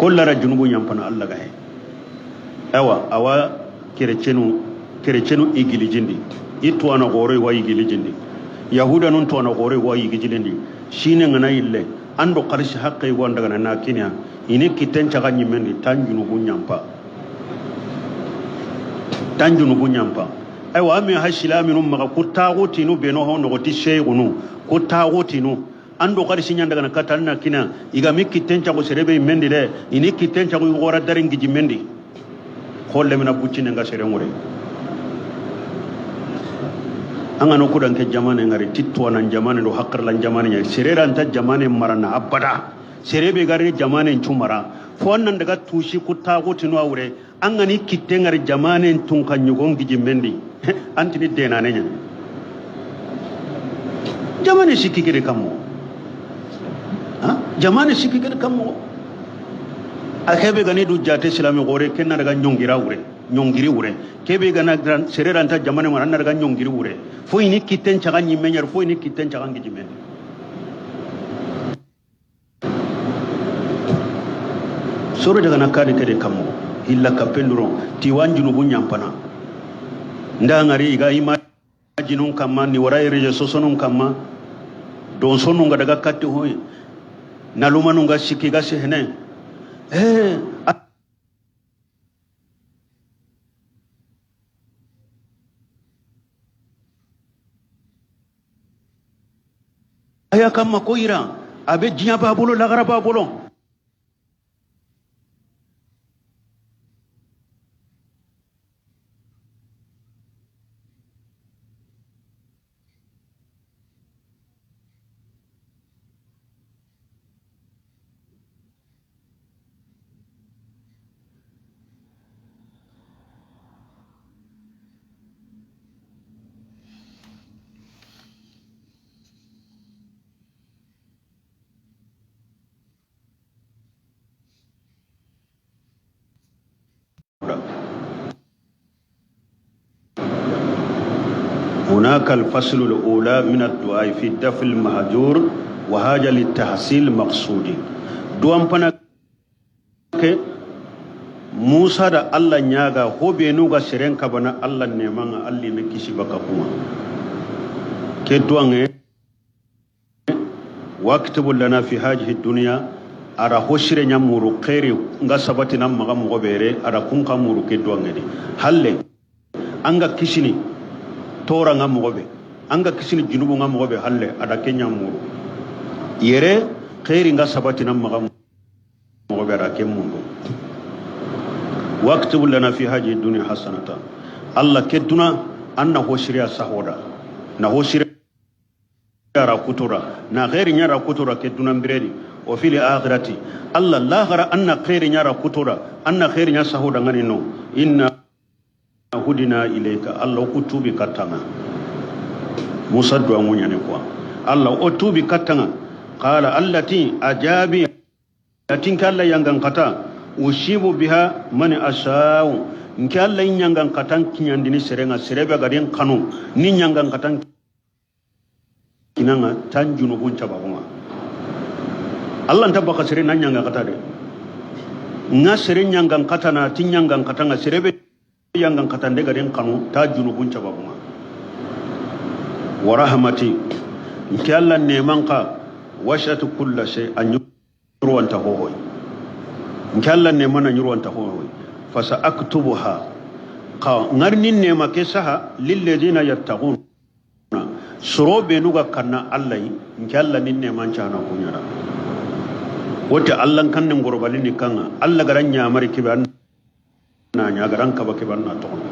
Hollara junubu ñampana Allah ga he. Awa awa kerecenu kerecenu igilijindi i tuwana goro wa igilijindi yahuda nun tuwana goro wa igilijindi shine ngana ille ando qarshi haqqi wanda gana na kinya ini kiten caga ñimmendi tan junubu ñampa tan junubu ñampa. Aywa ami ha silaminu maga ko taxutinu beno ho nogoti seyxunu ko taxutinu ando qarshi ñandagana katan na kina igami kiten cagu serebe mendi de ini kiten cagu gora darin giji mendi holle mina buccine nga sere ngure anga no kudan ke jamane ngari tittuwana jamane do hakkarlan jamane nya serera anta jamane marana abada serebe gari jamane chumara fo nan daga tushi kutta ko tinu awre anga ni kitte ngari jamane tun kan nyugon giji mendi antini denane nya jamane sikki kede kammo ha jamane sikki kede kammo akebe gani du jate silami gore kenna daga nyongira wure nyongiri wure kebe gana serera anta jamane marana daga nyongiri wure fo ini kitten chaga nyimenyar fo ini kitten chaga ngiji mendi soro daga nakade kede kammo illa kapenduro tiwan junubu nyampana nda ngari iga imajinun kamma ni wara reje sosonun kamma don sonun ga daga katti hoy nalumanu ga sikki ga sehne aya kamma ko ira abe jinya ba bolo lagara ba bolo هناك الفصل الأولى من الدعاء في دفع المهجور وهاجة للتحصيل مقصودي دوام پنا موسى دا الله نياغا هو بينوغا سرين كبنا الله نيمانا الله نكيسي بكا كما كدوان واكتب لنا في هذه الدنيا ara hosire nyamuru khairi nga sabati nam maga mo bere ara kunka muru kedduange di halle anga kisini tora nga mo be anga kisini junubu nga mo be halle ada kenya muru yere khairi nga sabati nam maga mo be ara kemundo waktub lana fi hadhihi dunya hasanata alla kedduna anna hosire sahoda na hosire ara kutura na khairi nyara kutura kedduna mbiredi wa fil akhirati alla lahara anna khairi nyara kutura anna khairi nya sahoda ngani no inna hudina ilayka alla kutubi katanga musa do ngunya ne kwa alla otubi katanga qala allati ajabi atinka alla yangan kata ushibu biha man asau nke alla yangan katan kinyandini serenga serebe garin kanu ni yangan katan kinanga tanjunu buncha babunga Allah ntabaka sere na nyanga kata de nga sere nyangan kata na ti nyangan kata nga serebe yangan kata ndega den kanu ta junubun cababunga wa rahmati nke Allah neman ka washatu kulla shay an yurwanta hohoy nke Allah neman an yurwanta hohoy fa sa aktubuha ka ngarni nema ke saha lilladina yattaqun sorobe nuga kanna Allah nke Allah nin neman chana kunyara wote Allah kan nin gorbali ni kanga Allah garan nyamari kibe an na nya garan kaba kibe an na tokono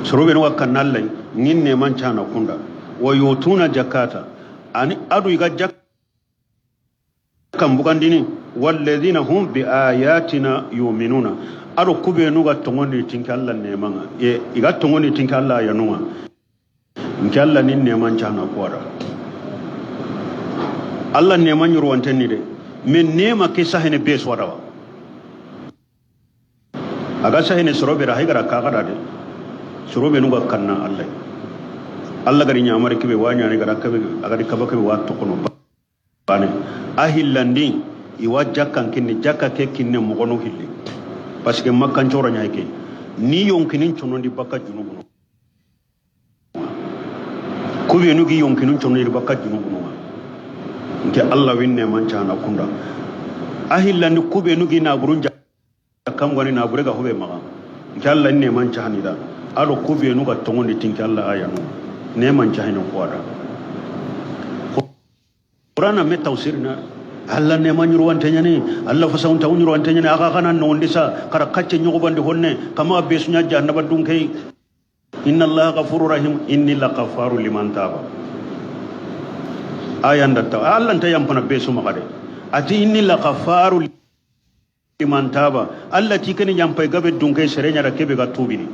sorobe nuga kanna Allah nin neman chana kunda wa yutuna jakata ani adu iga jakkan bugandini walladhina hum bi ayatina yu'minuna adu kube nuga tongoni tinka Allah nemanga e iga tongoni tinka Allah yanunga nke Allah nin neman chana kuwara Allah neman yurwantenni de min nema ke sahene be swarawa aga sahene sorobe ra haygara kagara de sorobe nuga kanna Allah Allah gari nyamari kibe wanya ne gara kabe agari kaba kabe wa tokono bane ahillandi Iwa jakkan kinne jakka ke kinne mogono hilli parce que makkan coro ñay ke ni yonkinin conondi bakka junubu no kubenu gi yonkinin conondi bakka junubu no nke Allah winne man cana kunda ahillandi kubenu gi naburun jakkam goni nabure ga hobe maga nke Allah ne man cani da ado kubenu ga tongondi tinke Allah ayanu ne man cani ko ada Qur'ana me tawsirna Allah ne man yurwante nyani Allah fasawunta yurwante nyani aka kana no ndisa kara kacce nyugubande honne kama be sunya jahannaba dun kay inna Allah ghafurur rahim inni laghafaru liman taba ayanda ta Allah ta yampana be su magade ati inni laghafaru liman taba Allah ti kani yampay gabe dun kay serenya da kebe ga tubini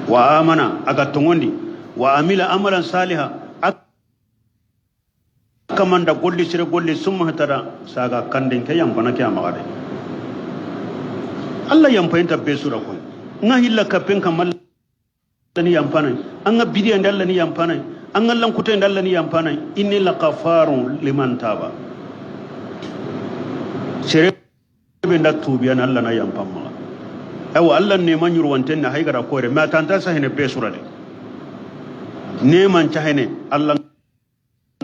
wa amana aga tongondi wa amila amalan saliha kamanda golli sire golli summa tara saga kanden ke yampana ke amagade Allah yampayinta besura ko nga hilla kapen kamal ni yampana anga bidiya ndalla ni yampana anga lankute ndalla ni yampana inni laqafarun liman taba sire be nda tubiyan Allah na yampamma awa Allah ne man yurwanten na haygara kore ma tanta sahene besura de ne man chahene Allah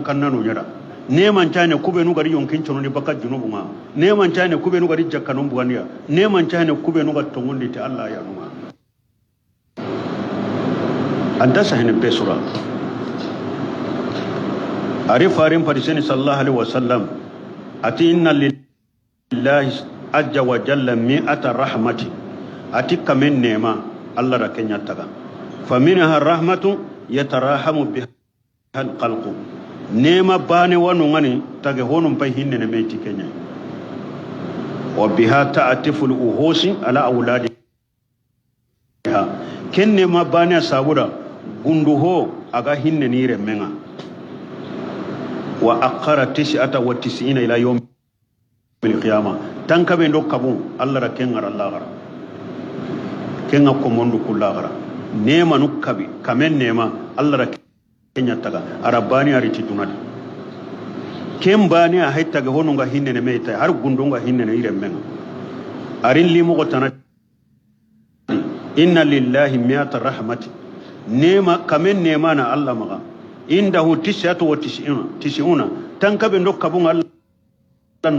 kannano nyara ne man chane kube nu gari yonkin chono ni bakka junubu ma ne man chane kube nu gari jakka non buganiya ne man chane kube nu gari tongondi te Allah ya numa anta sahene besura ari farin fariseni sallallahu alaihi wasallam ati inna lillahi azza wa jalla mi'ata rahmati ati kamen nema Allah ra kenya taga faminha rahmatu yatarahamu biha alqalqu nema bane wanu ngani tage honum pay hinne ne meti kenya wa biha ta'atifu al-uhusi ala auladiha kenne ma bane sabura gunduho aga hinne ni remenga wa aqara 99 ila yawm al-qiyama tankabe ndo kabu Allah ra kenga Allah gara kenga komondu kullagara nema nukkabi kamen nema Allah ra kenya taga arabani ariti dunadi kembani a haytaga honunga hinne ne meita har gundunga hinne ne iremmen arin limu gotana inna lillahi mi'ata rahmati nema kamen nema na Allah maga indahu 99 tankabe ndo kabun Allah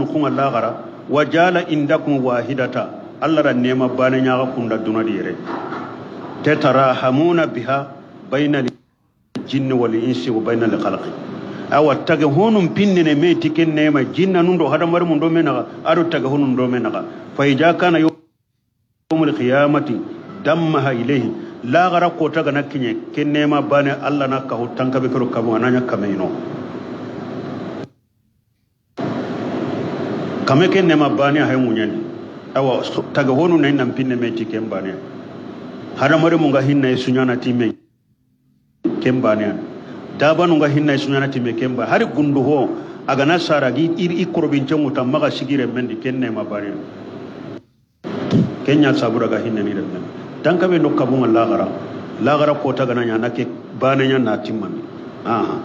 nukun Allah gara wajala indakum wahidata Allah ra nema bane nyaga kunda dunadi yere tetarahamuna biha bayna jinni wal insi wa bayna al khalqi awa tage honum pinnene me tiken nema jinna nundo hada mari mun do menaga ado tage honum do menaga fa ija kana yawmul qiyamati dammaha ilayhi la gara ko taga nakinye ken nema bane Allah na ka hutanka be kero kamu ananya kameno kame ken nema bane hay munyani awa tage honum ne nam pinne me tiken bane hada mari mun ga hinna sunyana time kembane dabanu nga hinna sunyana time kemba hari gundu ho aga na saragi iri ikorobin cengu tamaga sigire mendi kenne ma bari kenya sabura ga hinna ni remmen tanka be nokka bunga lagara lagara ko taga na nyana ke bane nya na timmani aha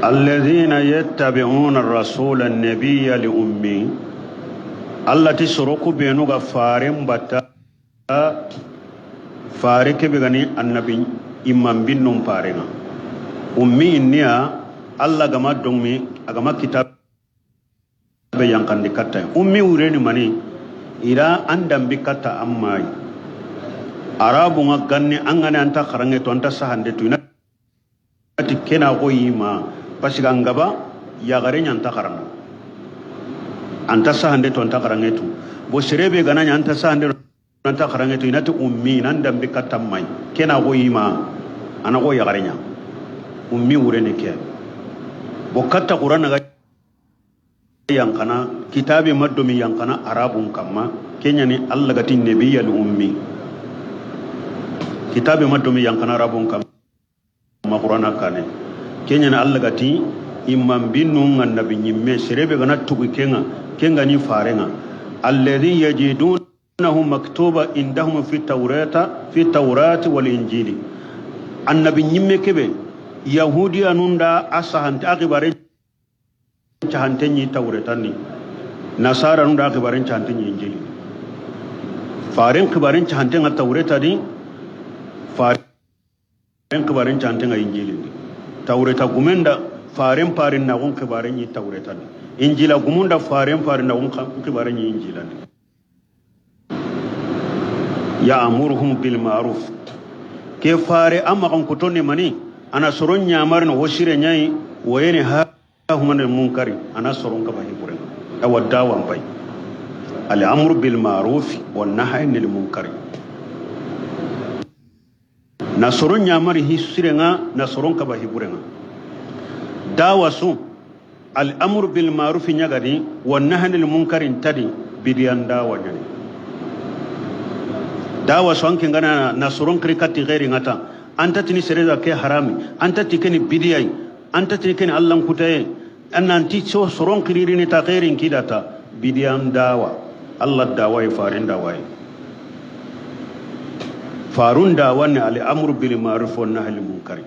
الذين يتبعون الرسول النبي لأمي التي سرقوا بينوغا فارم بتا فارك بغني النبي إمام بنم فارنا أمي إنيا الله غما دومي أغما كتاب be yankandi katta ummi wureni mani ira an dambi katta amma arabu nga ganni an gane anta kharange to anta sahande to ina ti kena ko yima parce que an gaba yagare nyanta kharana anta sahande to anta kharange to bo serebe gana anta sahande anta kharange to inati ummi nan dambi katta mai kena ko yima ana ko yagare nya ummi wureni ke bo katta qur'ana ga yankana kitabi maddomi yankana arabun kamma kenya ni Allah gati nabiyal ummi kitabi maddomi yankana arabun kamma qur'ana kane kenya ni Allah gati imam binnu annabi nyimme serebe gana tugu kenga kenga ni farenga alladhi yajidunahu maktuba indahum fi tawrata fi tawrati wal injili annabi nyimme kebe yahudi anunda asahante akibare chahante ni tawretani nasara nunda akibaren chahante ni injili faren kibaren chahante nga tawretani faren kibaren chahante nga injili tawreta gumenda faren paren na gon kibaren ni tawretani injila gumunda faren paren na gon kibaren ni injila ni ya amuruhum bil ma'ruf ke fare amma kan kutone mani ana soron nyamar no hoshire nyai wayene ha humanal munkari ana soron ka bahi buren awa dawan bay al amru bil ma'ruf wan nahyi anil munkari na soron nyamar hisirenga na soron ka bahi burenga dawa su al amru bil ma'ruf nyagadi wan nahyi anil munkari tadi bidiyan dawa nyani dawa su anke ngana na soron krikati ghairi ngata anta tini sereza ke harami anta tikeni bidiyai anta tikeni allan kutaye ananti so soron kiririni ta khairin kidata bidiyan dawa Allah dawa farin dawa farun dawa ne al amru bil ma'ruf wan nahyi anil munkar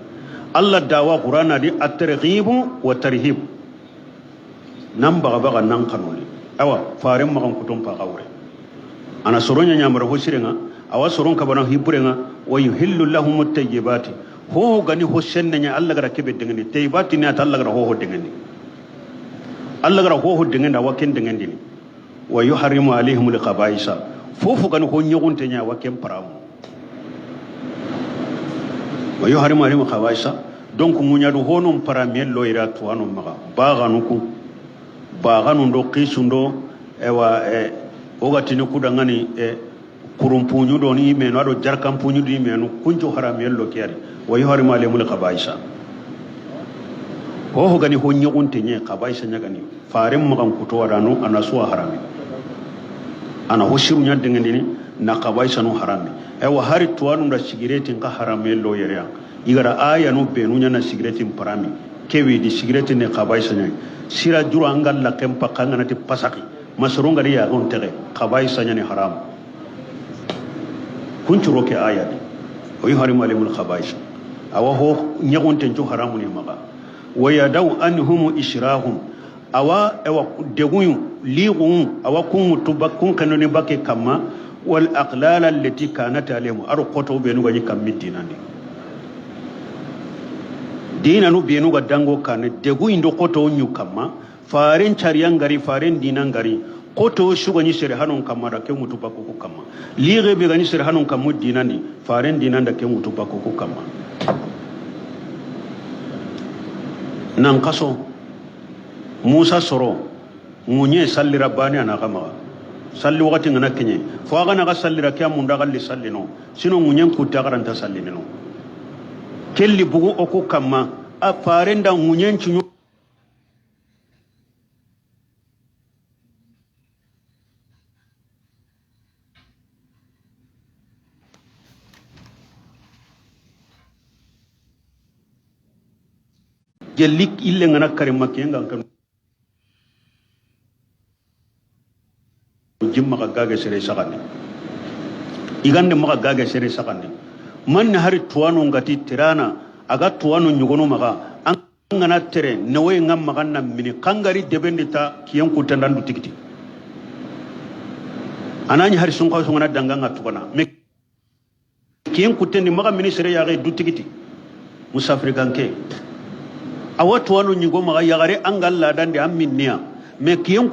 Allah dawa qur'ana di at-targhib wa tarhib nan baga baga nan kanoni awa farin magan kutum pa kawre ana soronya nyamar hosirenga awa soron kabana hiburenga wa yuhillu lahum at-tayyibati ho gani ho senne nya Allah gara kebe dengeni tayyibati ne Allah gara ho ho dengeni Allah gara ho ho dengeni awa ken dengeni ni wa yuharrimu alaihim al-khabaisa fofo gani ho nyogunte nya awa ken paramu wa yuharrimu alaihim al-khabaisa donc munyadu honum paramel lo ira tuano maga baganu ku baganu ndo qisundo ewa ogatini kudangani kurumpunyu do ni meno ado jarkampunyu di meno kunjo haramel lo kiari wa yuharrimu alaihim al-khabaisa ho gani ho nyogunte nye khabaisa nyagani farim magan kuto wadano ana suwa harami ana hosiru nya dengeni na khabaisa no harami ewa hari tuwanu da sigireti ka haramel lo yerea igara aya no benu nya na sigireti parami kewi di sigireti ne khabaisa nya sira juru angal la kempa kanga nati pasaki masurunga ri ya gon tere khabaisa nya ne haram kunchuro ke aya di o yuharimu alaihimul khabaisa awa ho nyagunte njo haramu ne maga wa yadau anhum israhum awa ewa deguyu ligun awa kun mutuba kun kanoni bake kama wal aqlal allati kanat alaihim aru qoto benu gaji kammi dinani dinanu benu ga dango kane degu indo qoto nyu kama farin chariyan gari farin dinan gari koto shugani sere hanon kama da ke mutuba ko kama ligue be gani sere hanon kamu dinani farin dinan da ke mutuba ko kama nan kaso Musa soro munye salli rabbani ana kama salli wakati ngana kenye fo aga naga sallira kya munda galli salli no sino munyen kutta garanta salli no kelli bugu oko kama a farenda munyen chunyu gelli ille ngana karima kenga kan jimma ka gage sere sakandi igande maka gage sere sakandi man hari tuwano ngati tirana aga tuwano nyugono maka an ngana tere newe ngam maka na mini kangari debendi ta kiyen kutandandu tikiti anani hari sunka sungana danganga tukana me kiyen kutendi maka mini sere yage du tikiti musafrikanke awa tuwano nyugo maka yagare angal ladande amminniya me kiyen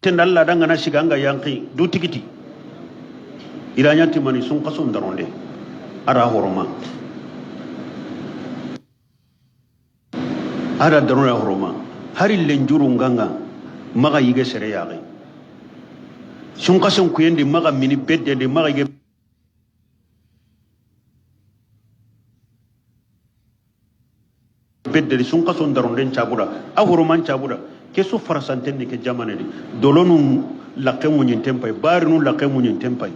Allah dangana siganga yanki du tikiti iranya timani sun kaso ndaronde ara horoma ara daronde horoma hari lenjuru nganga maga yige sere yaagi sun kaso kuyendi maga mini bedde de maga yige bedde sun kaso ndaronde chabura a horoman chabura keso farasanten ni ke jamane di dolonu lakke munyin tempai barinu lakke munyin tempai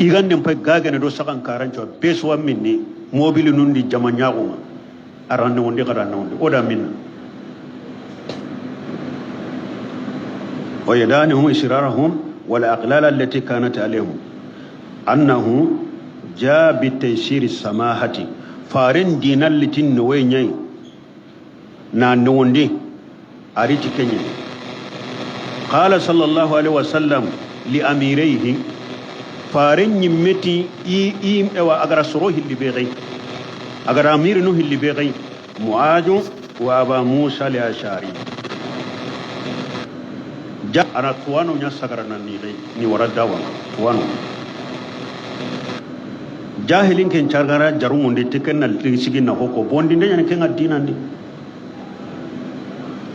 igande pai gagene do sakan karancho beswa minni mobili nundi jamanyaguma arande wondi garande wondi oda minna wa yadanihum israrahum wal aqlal allati kanat alayhim annahu ja bi taysir samahati farin dinal litin nowe nyai na nondi ariti kenya qala sallallahu alaihi wasallam li amiraihi farin yimmeti i ewa agara soro hilli be gai agara amir nu hilli be gai muaju wa aba musa li ashari ja ana tuwano nya sagara nan ni gai ni waradawa tuwano jahilin ken chargara jarumunde tikenna sigina hoko bondi nde nyane kenga dinandi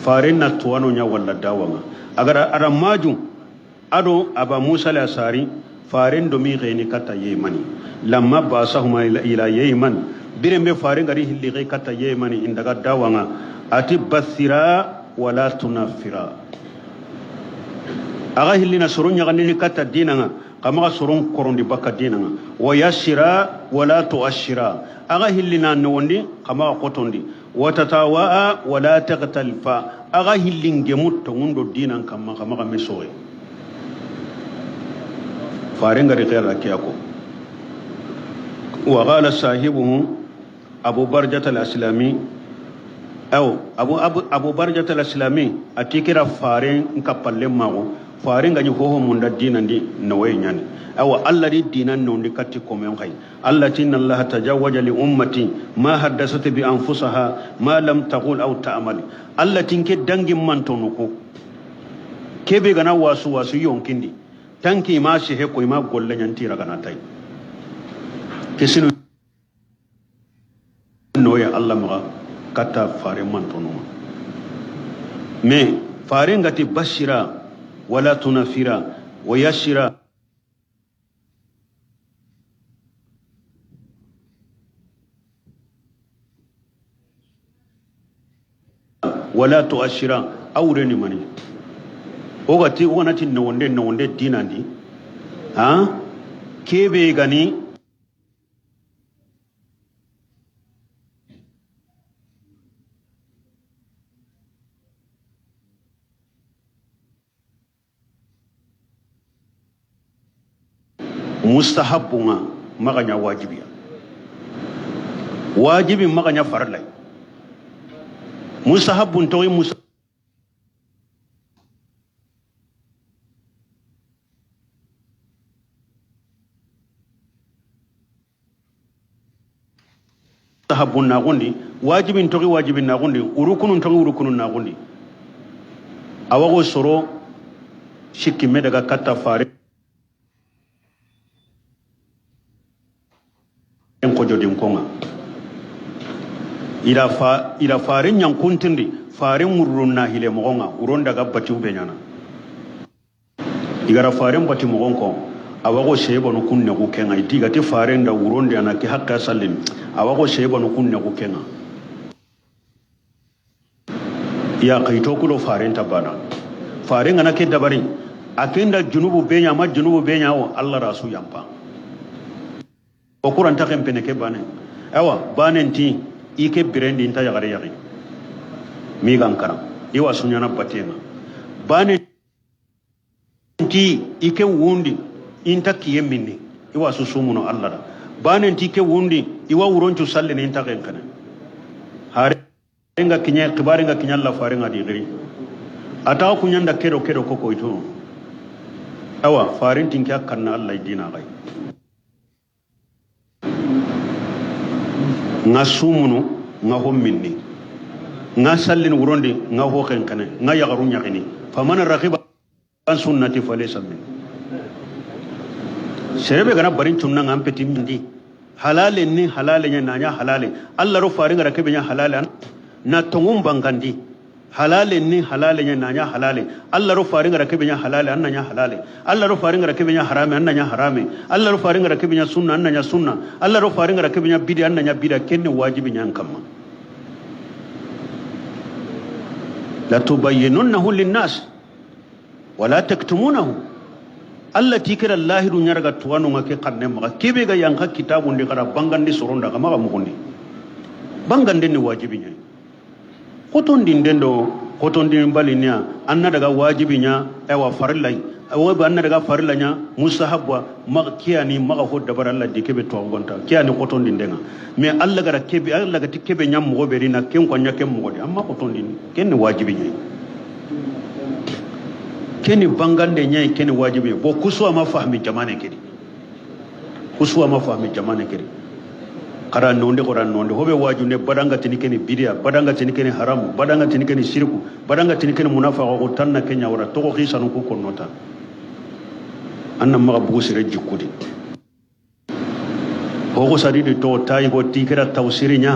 farin na tuwano nya walla dawama agara ara maju ado aba musa la sari farin do mi geni kata yemani lamma basahuma ila yeman birembe farin gari hilli ge kata yemani indaga dawanga ati basira wala tunafira aga hillina surunya ganni kata dinanga kama surun korondi baka dinanga wa yashira wala tuashira aga hillina nondi kama kotondi wa tatawa wala tagtalfa aga hillinge mutto ngundo dinan kama kama mesoe farenga riqala kiyako wa qala sahibuhu abu barjat al-aslami aw abu barjat al-aslami atikira faren kapalle mago farin ganyi hoho munda dinan di nawaye nyani awa Allah di dinan nondi katti komen kai Allah tinna Allah tajawwaja li ummati ma haddasat bi anfusaha ma lam taqul aw ta'mal Allah tinke dangin mantono ko kebe gana wasu wasu yonkindi tanki ma shehe ko ma golle nyanti raga tai kesinu noya Allah ma kata farin mantono me farin gati bashira ولا تنفرا ويشرا ولا تؤشرا أورني مني وقتي وناتي نوندي نوندي ديناندي ها كيبي غني mustahabbunga maganya wajibiya wajibi maganya farlai mustahabbun toyi mustahabbun nagundi wajibin toyi wajibin nagundi urukunun toyi urukunun nagundi awago soro shikkime daga katta fare kojodin konga ila farin yankuntindi farin murrun na hile mogonga uron daga bati benyana igara farin bati mogon ko awago sheba no kunne ku kenga itiga ti farin da uron da na ki hakka sallin awago sheba no kunne ku kenga ya kaito kulo farin tabana farin ana ke dabari akinda junubu benya ma junubu benya o Allah rasu yampa o kuranta kempene ke bane awa banenti ike birendi inta yagare yagi mi gankara iwa sunyana batema banenti ike wundi inta kiye minni iwa susumuno Allah da banenti ike wundi iwa wuronchu sallene inta kenkene harenga kinye kibarenga kinyalla farenga digiri ata kunyanda kero kero koko itu awa farin tinka kanna Allah dina gai Nga sumunu nga ho minni nga sallin wurondi nga ho kenkene nga yagaru nyagini faman raghiba an sunnati falaysa min serebe gana barin chunna ngam peti mindi halale ni halale nya nanya halale Allah ro faringa rakebe nya halale na tongum bangandi halale ni halale nya nanya halale Allah ro faringa rakebe nya halale anna nya halale Allah ro faringa rakebe nya harame anna nya harame Allah ro faringa rakebe nya sunna anna nya sunna Allah ro faringa rakebe nya bid'a anna nya bid'a kenne wajibi nya kamma la tubayyinunnahu linnas wala taktumunahu Allah tikira lahiru nyarga tuwanu ngake kanne maka kebe ga yanka kitabu ndi kara bangandi soronda kama ga mukundi bangandi ni wajibi nya kotondi ndendo kotondi mbali nya anna daga wajibi nya ewa farilla ewa ba anna daga farilla nya musahabwa maka kiyani maka ho dabar Allah di kebe to gonta kiyani kotondi ndenga me Allah gara kebe Allah ga tikebe nya mo beri na ken ko nya ken mo di amma kotondi ken ni wajibi nya keni bangande nyai keni wajibi bo kuswa ma fahmi jamane kedi kuswa ma fahmi jamane kedi kara nonde kora nonde hobe wajune badanga tini keni bidia badanga tini keni haramu badanga tini keni shirku badanga tini keni munafaqa ko tanna kenya wara togo khisanu ko konnota anna ma bugu sire jikudi hogo sadi de to tayi go tikira tawsiri nya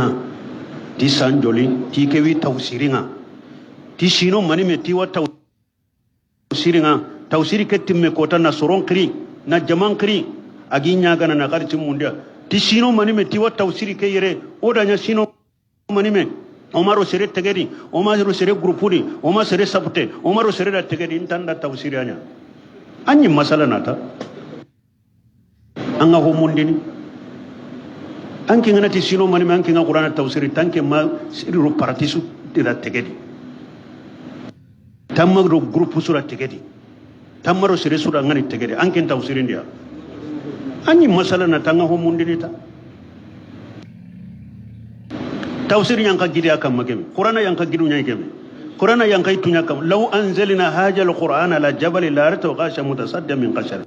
ti sanjoli ti kewi tawsiri nga ti sino mani me ti wa tawsiringa tawsiri kettimme kota na soron kiri na jaman kiri agi ñagana na xari timmundia ti sino manime tiwa tawsiri ke yere oda ña sino manime omaro sere tegedi omaro sere groupudi oma sere sabute omaro sere da tegedi intanda tawsiri aña añi masala nata anga ho mundini anke ngana ti sino manime anke nga qur'ana tawsiri tanke ma siri partisu dira tegedi tamma ro groupe sura tegedi tamma ro sere sura ngani tegedi anken tawsiri ndia anyi masala na tanga ho mundini ta tawsiri yanka gidi akam magemi qur'ana yanka gidu nyai kebe qur'ana yanka itunya kam law anzalna hajal qur'ana la jabal la ratu qasha mutasadda min qashar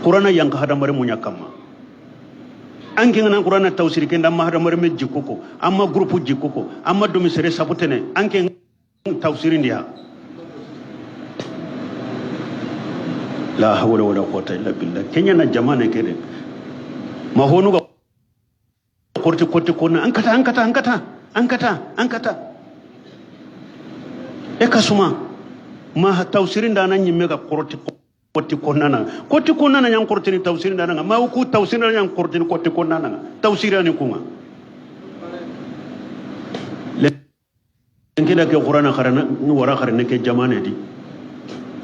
qur'ana yanka hada mare munya kamma anke ngana qur'ana tawsiri kenda amma hada mare me jikoko amma groupe jikoko amma domi sere sabutene anke tawsiri ndia la hawla wala quwwata illa billah kenya na jamane kede mahonu ga korti korti konna ankata ankata ankata ankata ankata e kasuma ma tawsirin da nan yimme ga korti korti konna na korti konna na yan korti ni tawsirin da nan ma ku tawsirin da yan korti ni korti konna na tawsirani kuma le kida ke qur'ana kharana wara kharane ke jamane di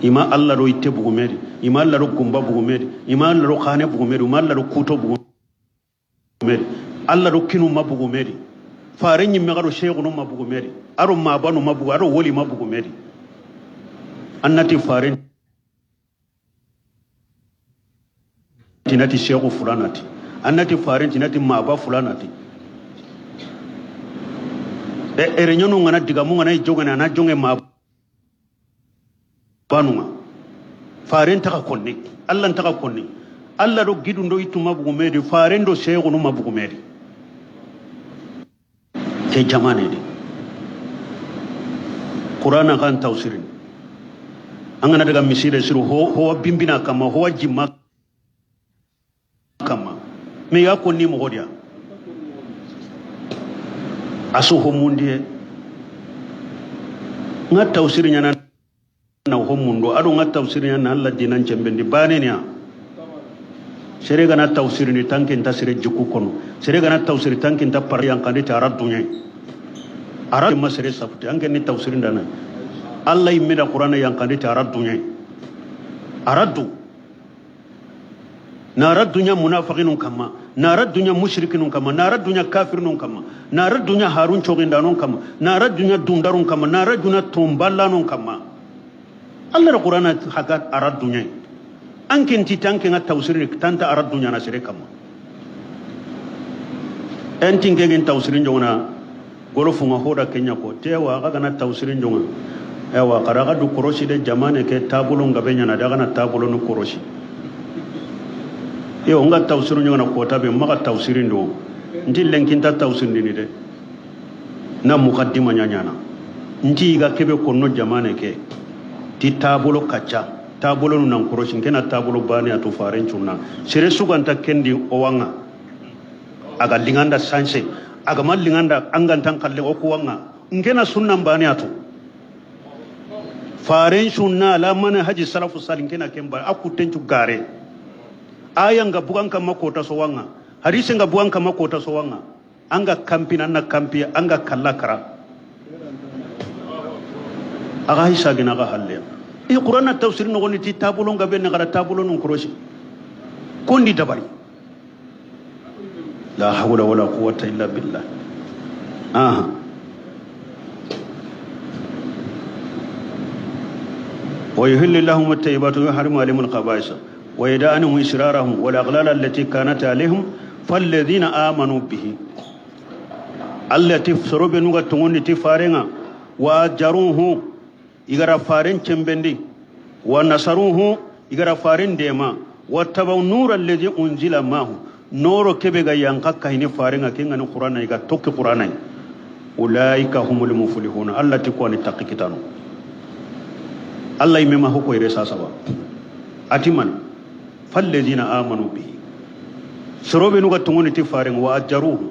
ima Allah ro itte bugumeri ima Allah ro gumba bugumeri ima Allah ro khane bugumeri ima Allah ro kuto bugumeri Allah ro kinu ma bugumeri faare nyimme garo sheikhunu ma bugumeri aro mabanu ma bugu aro woli ma bugumeri annati faare tinati sheikhu fulanati annati faare tinati maba fulanati e erenyonu ngana digamu ngana jogana na jonge maba banunga faren taka konni Allah taka konni Allah do gidundo itu mabugumedi faren do sheikhunu mabugumedi ke jamane di Qur'ana kan tawsirin angana daga misire siru ho ho bimbina kama ho jimma kama me ya konni mo hodia aso ho mundie nga tawsirin yana na ho mundo ado nga tawsirin na Allah dinan cembendi bane nya sere gana tawsirin tanken ta sere jikku kono sere gana tawsiri tanken ta par yankande ta arab dunya arab ma sere sabte anken ni tawsirin dana Allah yimmeda qur'ana yankande ta arab dunya aradu na radunya munafiqinun kama na radunya mushrikinun kama na radunya kafirun kama na radunya harun chogindanun kama na radunya dundarun kama na radunya tomballanun kama Allah Qur'ana hakat arad dunya anken ti tanken at tawsirin tanta arad dunya na sere kama entin kegen tawsirin jona golo funga hoda kenya ko tewa kaga na tawsirin jona ewa karaga du korosi de jamane ke tabulo ngabe nyana daga na tabulo no korosi yo nga tawsirin jona ko tabe maka tawsirin do Nti lenkinta tawsindini de na muqaddima ñañana nti iga kebe konno jamane ke ti taabolo kacca taabolo nu nan korosin kena taabolo bane a to faren cunna sere suganta kendi owanga aga linganda sanse aga ma linganda angantan kalle o kuwanga nkena sunnan bane a to faren sunna la mana haji salafu salin kena kemba akutencu gare aya nga bugan kamma kota so wanga hadisi nga bugan kamma kota so wanga anga kampi nanna kampi anga kalla kara aga hisa gina aga halle e qur'ana tafsir no goni ti tabulo nga be ngara tabulo nun koroshi kondi dabari la hawla wala quwwata illa billah. Aha ويحل لهم الطيبات ويحرم عليهم الخبائث ويدع عنهم إسرارهم والأغلال التي كانت عليهم فالذين آمنوا به التي سرب نغا توني تفارنا وجروه إغرا فارن چمبندي ونصروه إغرا فارن ديما واتبعوا النور الذي أنزل معه نور كبغا ينقا كهني فارنا كيغا القرآن إغا توكي قرآن أولئك هم المفلحون التي كواني تقي كتانو الله يمما هو كويرسا سوا atiman fallazina amanu bihi sorobe nuga tungoni ti farin wa ajjaruhu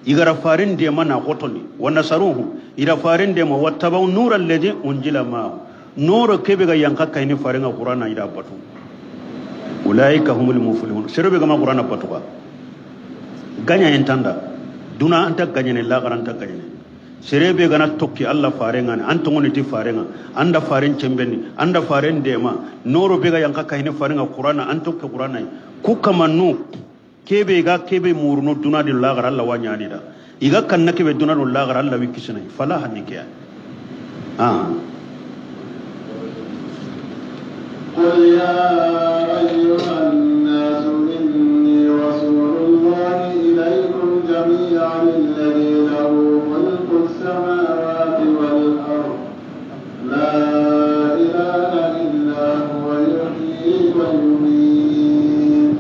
igara farin de mana qotoni wa nasaruhu ira farin de ma wattabau nura alladhi unjila ma nuru kebe ga yanka kayni farin qur'ana ira batu ulaika humul muflihun sorobe ga ma qur'ana batu ka ganya entanda duna anta ganya ne la garanta ganya ne serebe gana tokki Allah farenga ne an tongoni ti farenga anda faren cembeni anda faren dema noro bega yanka kahine farenga qur'ana an tokki qur'ana ku kamanu kebe ga kebe murno duna di lagara Allah wanyani da iga kanna kebe duna do lagara Allah wikisina fala hanike ah. قل يا أيها الناس إني رسول الله إليكم جميعا الذي له ملك السماوات والأرض لا إله إلا هو يحيي ويميت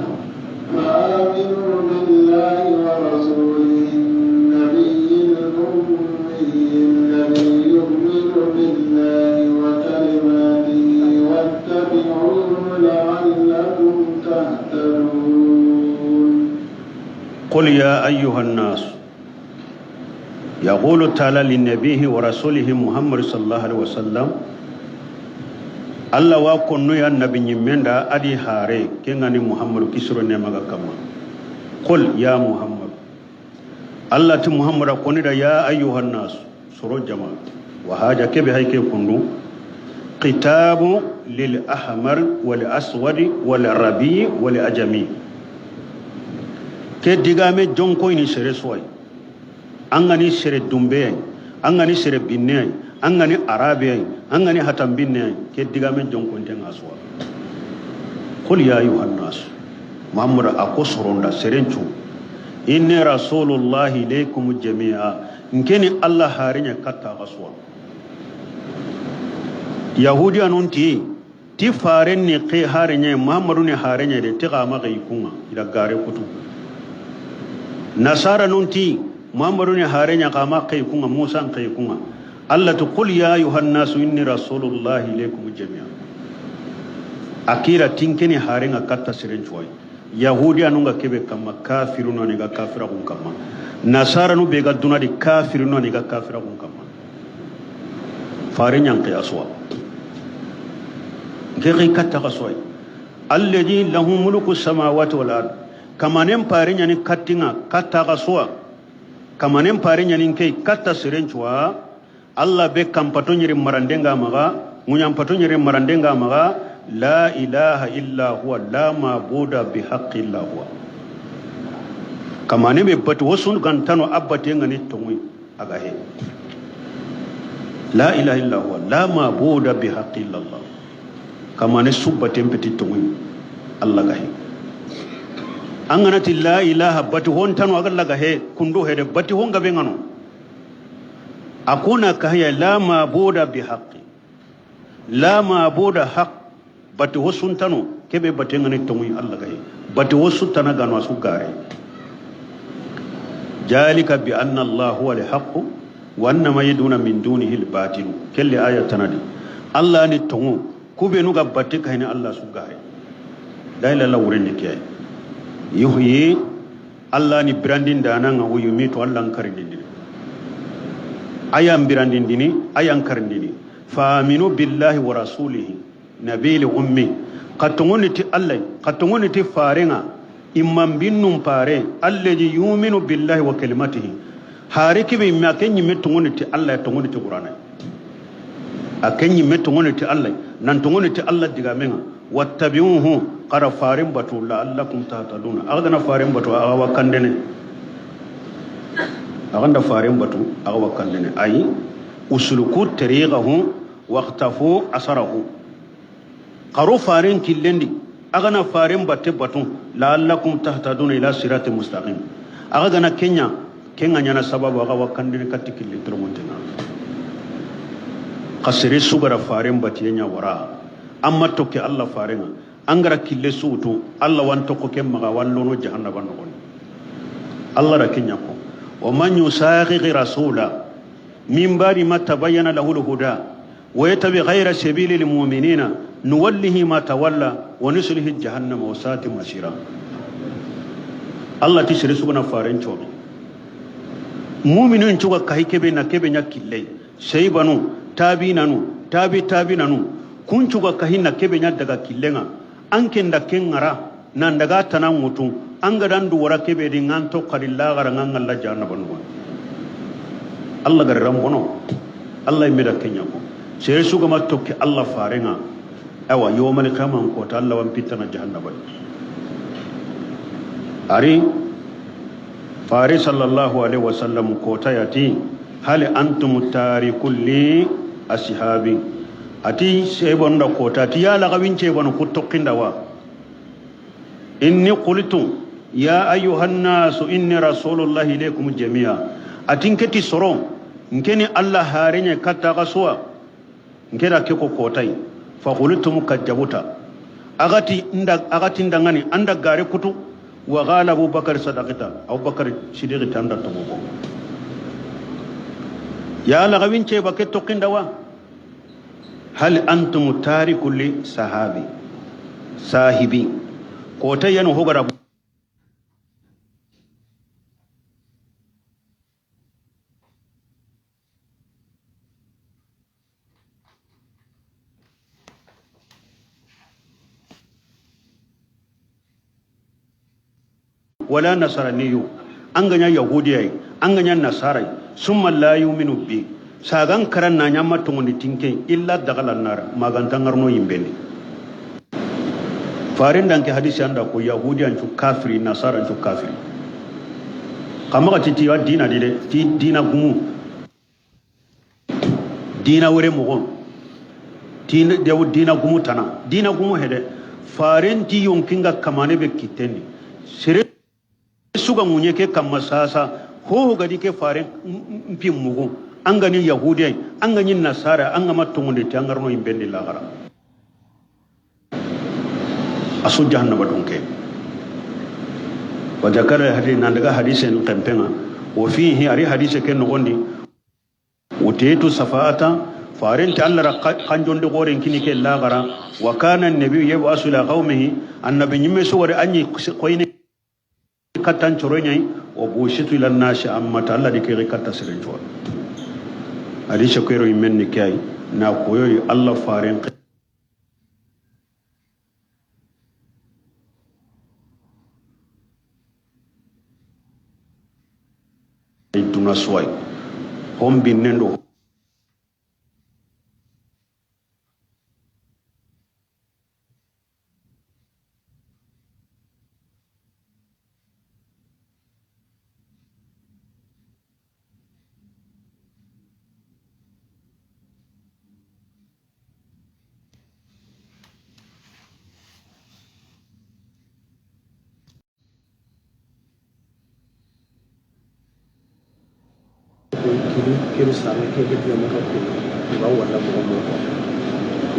فآمنوا بالله ورسوله النبي الأمي الذي يؤمن بالله وكلماته واتبعوه لعلكم تهتدون. قل يا أيها الناس يقول تعالى لنبيه ورسوله محمد صلى الله عليه وسلم الله وكنو يا النبي نيمندا ادي هاري كيغاني محمد كيسرو نيمغا كما قل يا محمد الله تي محمد كونيدا يا أيها الناس سورو جماعة وحاجة كبي هاي كي كندو كتاب للأحمر والأسود والربيع والأجمي ke digame jonko ini sere soy angani sere dumbe angani sere binne angani arabe angani hatam binne ke digame jonko nten aswa. Qul ya ayuhan nas muhammad akosoronda serenchu inni rasulullahi ilaykum jami'a nkeni allah harinya katta aswa yahudi anunti ti faren ni qi harinya muhammadu ni harinya de tiga magai kunga ila gare kutu nasara nunti muhammadu ni harenya kama kai kunga musa kai kunga allah to qul ya ayuhan nasu inni rasulullahi ilaykum jami'a akira tinkeni harenga katta siren chuai yahudi anunga kebe kama kafiruna ni ga kafira kun kama nasara nu bega duna di kafiruna ni ga kafira kun kama farenya qiyaswa gari katta qaswai alladhi lahu mulku samawati wal ard kamanen parinya ni kattinga katta qaswa kamanen parinya ni kai katta sirenchwa Allah be kampato nyiri marandenga maga munyampato nyiri marandenga maga la ilaha illa huwa la mabuda bihaqqi illa huwa kamane be batu wasun gantano abbate ngani tongui aga he la ilaha illa huwa la mabuda bihaqqi illa Allah kamane subbate peti tongui Allah ga he anganati la ilaha batu hontano aga laga he kundu he de batu honga be ngano akuna kahya la mabuda bihaqqi la mabuda haqq batu hosuntano kebe batu ngani tongui Allah ga he batu hosutana gano asu gare Jalika bi anna Allah huwa al-haqq wa anna ma yaduna min dunihi al-batil. Kelli aya tanadi. Allah ni tongo kube nuga batte kayni Allah su gare. La ilaha illa wurin ke. Yuhyi Allah ni brandin da nan wa yumitu Allah karindini. Ayan birandindini ayan karindini. Fa aminu billahi wa rasulihi nabiyil ummi. Katongoni ti Allah katongoni ti farenga imam binnum pare alladhi yuminu billahi wa kalimatihi hariki bi ma kenyi metongoni ti Allah tongoni ti Qur'ana akenyi metongoni ti Allah nan tongoni ti Allah diga menga wattabi'uhu qara farin batu la'allakum tahtaduna agana farin batu awa kandene aganda farin batu awa kandene ay usuluku tariqahu waqtafu asarahu qaro farin killendi agana farin batte batu la'allakum tahtaduna ila sirati mustaqim agana kenya kenga nyana sababu aga wakandini katikille tromontenga qasiri sugara farin batiyenya wara amma toke Allah faringa angara kille suutu Allah wan tokko kem maga wallono jahannaba nogon Allah ra kenya ko wa man yusaqiqi rasula min ba'di ma tabayyana lahu al-huda wa yattabi ghayra sabili al-mu'minina nuwallihi ma tawalla wa nuslihi jahannama wa sa'at masira Allah ti sere sugana farin chobi mu'minun chuga kai kebe na kebe nya kille seybanu tabi nanu tabi tabi nanu kun cuga kahin na kebe nya daga killenga anken da kengara nan daga tanan mutu an ga dan duwara kebe din an to qarilla gara ngan Allah jahannaba nu Allah garram bono Allah mi da kenya ko sere suga ma tokki Allah farenga awa yawmal qiyamah ko ta Allah wan pitana jahannaba ari fare sallallahu alaihi wasallam ko ta yati hal antum tarikulli ashabi ati sebon da kota ti ya lagawin ce ban ku tokkinda wa inni qultu ya ayyuhan nasu inni rasulullahi ilaykum jami'a atin keti soro nkeni Allah harenye katta kasuwa nkeda ke ko kotai fa qultum kajabuta agati inda agati ndangani anda gare kutu wa qala Abubakar sadaqita Abubakar sidiqi tanda togo ya lagawin ce ba ke tokkinda wa hal antum tariku li sahabi sahibi kota yanu hogara wala nasraniyu an ganya yahudiyai an ganya nasarai summa la yu'minu bi sagan karan na nyama tongoni tinke illa dagala nar magantan ngarno yimbeni farin danke hadisi anda ko yahudi an cu kafiri nasara an cu kafiri kama ka titi wa dina dide ti dina gumu dina wore mogon dina dina gumu tana dina gumu hede farin ti yonkinga kamane be kiteni sere suga munye ke kamasasa ho gadi ke farin mpi mugu an gani yahudiyai an gani nasara an gama tungunde ti an garno yimbendi lagara asu jahannaba dunke wa zakara hadith nan daga hadisen kempenga wa fihi ari hadise ke nogondi utetu safaata farin ta Allah kanjonde goren kini ke lagara wa kana annabi yabu ila qaumihi annabi nyimme so wari anyi koyne katan choronyai wa bushitu ila nasi amma ta Allah dike katta sirin chor hadise koyro yimen ni kay na koyoyi Allah farin duna suwai hom binnendo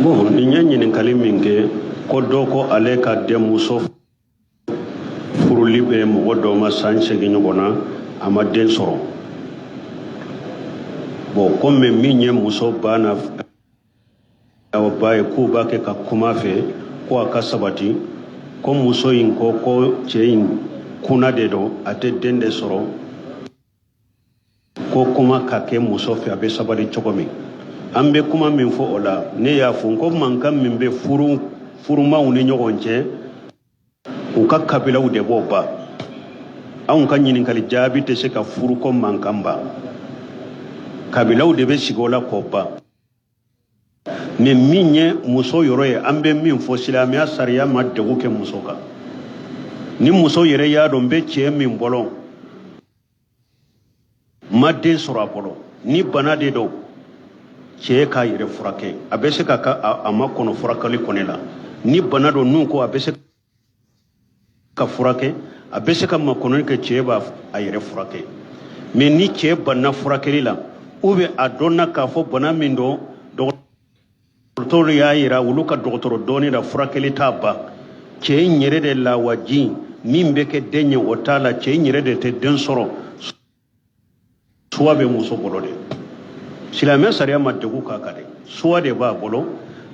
Bon, ni ye ɲininkali min kɛ ko dɔ ko ale ka denmuso furuli bɛ mɔgɔ dɔ ma san 8 ɲɔgɔn na A ma den sɔrɔ. Bon, komi min ye muso ba na awa ba ye k'u b'a kɛ ka kuma fɛ ko a ka sabati, ko muso in ko ko cɛ in kunna de don, a tɛ den de sɔrɔ, ko kuma ka kɛ muso fɛ a bɛ sabali cogo min. An bɛ kuma min fɔ o la, ne y'a fɔ ko mankan min bɛ furumaw ni ɲɔgɔn cɛ, u ka kabilaw de b'o ban. Anw ka ɲininkali jaabi tɛ se ka furuko mankan ban, kabilaw de bɛ sigi o la k'o ban. Mais min ye muso yɔrɔ ye, an bɛ min fɔ, silamɛya sariya ma degun kɛ muso kan. Ni muso yɛrɛ y'a dɔn n bɛ cɛ min bolo, ma den sɔrɔ a bolo, ni bana de don, cɛ k'a yɛrɛ furakɛ, a bɛ se ka a ma kɔnɔ furakɛli kɔni la. Ni bana don n'u ko a bɛ se ka furakɛ, a bɛ se ka makɔnɔni kɛ, cɛ b'a a yɛrɛ furakɛ. Mais ni cɛ banna furakɛli la, ou bien a dɔnna k'a fɔ bana min don, dɔgɔtɔrɔw y'a yira olu ka dɔgɔtɔrɔ dɔnni la furakɛli t'a ban, cɛ in yɛrɛ de lawaji min bɛ kɛ den ye o t'a la, cɛ in yɛrɛ de tɛ den sɔrɔ, choix bɛ muso bolo de. Silamɛ sariya ma degun k'a kan dɛ, choix de b'a bolo.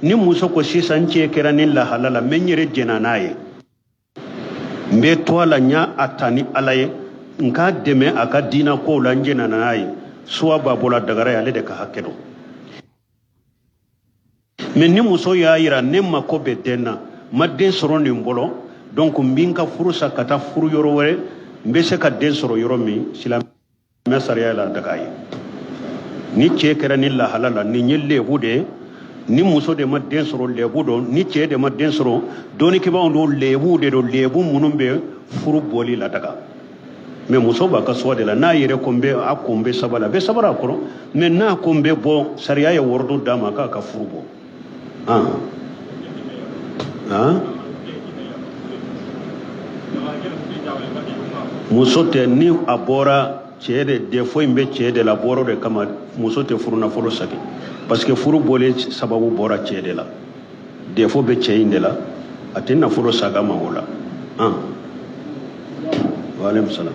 Ni muso ko sisan n cɛ kɛra ni lahala la, n bɛ n yɛrɛ jɛnna n'a ye, n bɛ to a la, n y'a ta ni Ala ye, n k'a dɛmɛ a ka diinɛ kow la, n jɛnna n'a ye, choix b'a bolo, a dagara ye, ale de ka hakɛ don. Mais ni muso y'a yira ne mako bɛ den na, n ma den sɔrɔ nin bolo, donc n bɛ n ka furu sa ka taa furu yɔrɔ wɛrɛ, n bɛ se ka den sɔrɔ yɔrɔ min, silamɛ sariya la daga ye. Ni cɛ kɛra ni lahala la, nin ye lebu de ye. Ni muso de ma den sɔrɔ, lebu don. Ni cɛ de ma den sɔrɔ, dɔnnikɛbaaw don, lebu de don, lebu minnu bɛ furu bɔli la daga. Mais muso b'a ka choix de la, n'a yɛrɛ ko n bɛ a ko n bɛ sabali, a bɛ sabali a kɔrɔ. Mais n'a ko n bɛ bɔ, sariya ye wɔrɔdɔ d'a ma k'a ka furu bɔ. Muso tɛ, ni a bɔra cɛ de, défaut in bɛ cɛ de la, bɔrɔ de kama muso tɛ furu nafolo sagi, parce que furu bɔlen sababu bɔra cɛ de la, défaut bɛ cɛ in de la, a tɛ nafolo saga ma o la. Wa aleykum salam.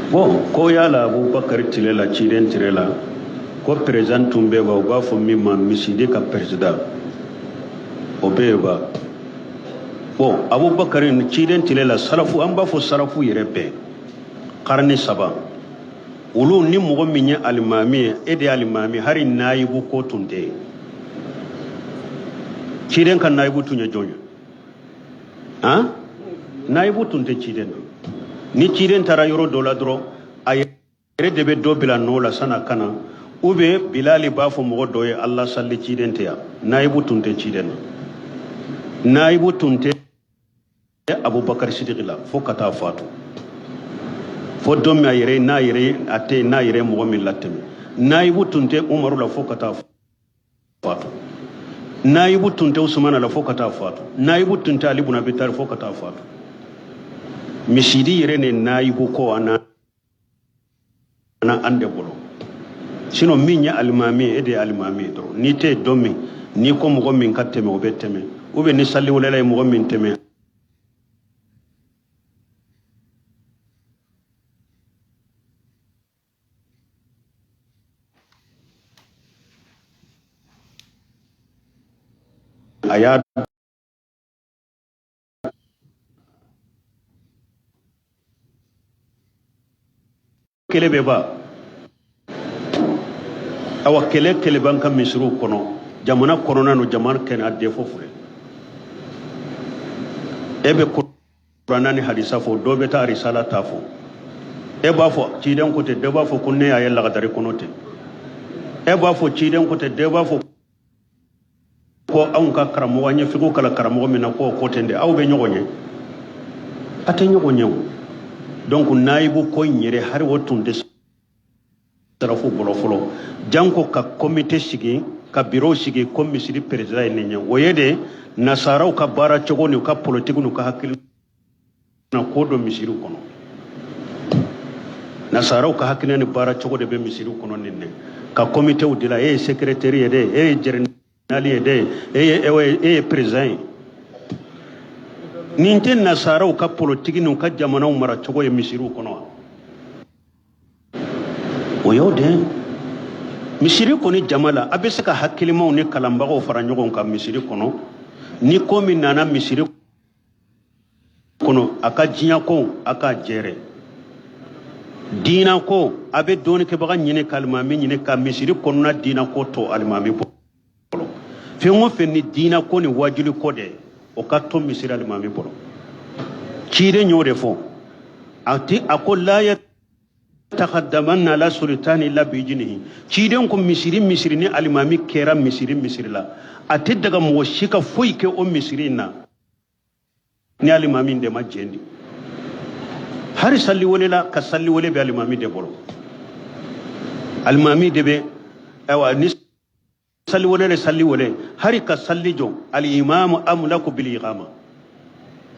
Bon, ko yala Abubakar tile la, ciden tile la, ko président tun bɛ ba, u b'a fɔ min ma misidi ka président, o bɛ yen ba. Bon, Abubakar ciden tile la, salafu, an b'a fɔ salafu yɛrɛ bɛɛ, karni saba, olu ni mɔgɔ min ye alimami ye, e de ye alimami, hali nayibu ko tun tɛ yen. Ciden ka nayibu tun ye jɔn ye? Han, nayibu tun tɛ ciden na. Ni ciden taara yɔrɔ dɔ la dɔrɔn, a yɛrɛ de bɛ dɔ bila nɔ la san'a ka na, ou bien Bilali b'a fɔ mɔgɔ dɔ ye Allah salli, ciden tɛ yan. Nayibu tun tɛ ciden na, nayibu tun tɛ Abubakar Sidiki la fo ka taa fatu, fo don min a yɛrɛ n'a yɛrɛ a tɛ n'a yɛrɛ mɔgɔ min latɛmɛ. Nayibu tun tɛ Umaru la fo ka taa fatu, nayibu tun tɛ Usumana la fo ka taa fatu, nayibu tun tɛ Ali bun Abi Talib fo ka taa fatu. Misidi yɛrɛ ni nayibu ko a na an de bolo. Sinon min ye alimami ye, e de ye alimami ye dɔrɔn. N'i tɛ don min, n'i ko mɔgɔ min ka tɛmɛ, o bɛ tɛmɛ, ou bien ni saliwulela ye mɔgɔ min tɛmɛ. A y'a kɛlɛ bɛ ban, awa kɛlɛ kɛlɛ b'an ka misiriw kɔnɔ, jamana kɔnɔna no, jamana kɛnɛ a défaut filɛ. E bɛ kuranna ni hadisa fɔ, dɔ bɛ taa risala ta fɔ, e b'a fɔ ciden ko ten, dɔ b'a fɔ ko ne y'a ye lagadari kɔnɔ ten, e b'a fɔ ciden ko ten, dɔ b'a fɔ ko anw ka karamɔgɔ, an ye figu kalan karamɔgɔ min na k'o ko ten de. Aw bɛ ɲɔgɔn ye, a tɛ ɲɔgɔn ye o. Donc nayibu ko in yɛrɛ, hali o tun tɛ sarafu bolo fɔlɔ, janko ka komite sigi, ka biro sigi ko misiri président ye nin ye. O ye de nasaraw ka baara cogo n'u ka politiki n'u ka hakili na ko don misiriw kɔnɔ. Nasaraw ka hakilina ni baara cogo de bɛ misiri kɔnɔ nin dɛ, ka komitew dila. E ye secrétaire ye dɛ, e ye général ye dɛ, e ye président ye. Nin tɛ nasaraw ka politiki n'u ka jamanaw mara cogo ye misiriw kɔnɔ wa? O y'o de misiri kɔni. Jama la, a bɛ se ka hakilimaw ni kalanbagaw fara ɲɔgɔn kan misiri kɔnɔ. Ni ko min nana misiri kɔnɔ, a ka diɲɛ ko, a ka jɛrɛ diina ko, a bɛ dɔɔnikɛbaga ɲini ka alimami ɲini ka misiri kɔnɔna diina ko to alimami bolo. Fɛn o fɛn ni diina ko ni wajuli ko de, o ka to misiri alimami bolo. Ciden y'o de fɔ. A ti a ko la yatakaddamanna ala sultani illa biiznihi. Ciden ko misiri misiri ni alimami kɛra misiri misiri la, a tɛ daga mɔgɔ si ka foyi kɛ o misiri in na ni alimami de ma jɛn di. Hari salli wele la, ka salli wele bɛ alimami de bolo. Alimami de bɛ, ayiwa, ni salli wele le salli wele, hari ka salli jɔ, alimamu amlaku bil iqama.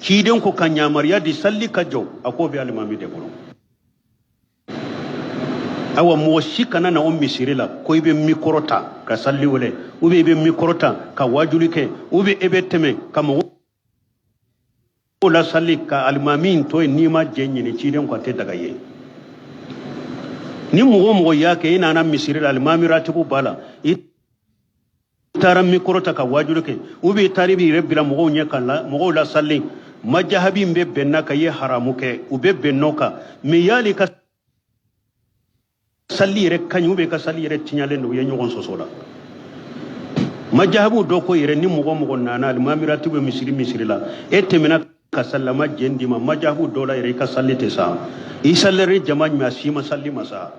Ciden ko ka yamaruya di salli ka jɔ, a k'o bɛ alimami de bolo. Awa, mɔgɔ si kana na o misiri la ko i bɛ mikɔrɔ ta ka salli wele, ou bien i bɛ mikɔrɔ ta ka wajuli kɛ, ou bien i bɛ tɛmɛ ka mɔgɔw lasali ka alimami to yen n'i ma jɛn ɲini. Ciden ko a tɛ daga ye. Ni mɔgɔ o mɔgɔ y'a kɛ, i nana misiri la, alimami ratibu b'a la, i taara mikɔrɔ ta ka wajuli kɛ, ou bien i taara i b'i yɛrɛ bila mɔgɔw ɲɛ ka la mɔgɔw lasali, majahabi bɛ bɛn n'a kan i ye haramu kɛ. U bɛ bɛn n'o kan, mais yali ka salli yɛrɛ ka ɲi ou bien ka salli yɛrɛ tiɲalen don, u ye ɲɔgɔn sɔsɔ la. Majahabu dɔ ko yɛrɛ, ni mɔgɔ mɔgɔ nana alimami ratibu bɛ misiri misiri la, e tɛmɛna ka salli, a ma jɛn d'i ma, majahabu dɔ la yɛrɛ, i ka salli tɛ sa. I sallere jama ɲuman, a si ma salli ma sa.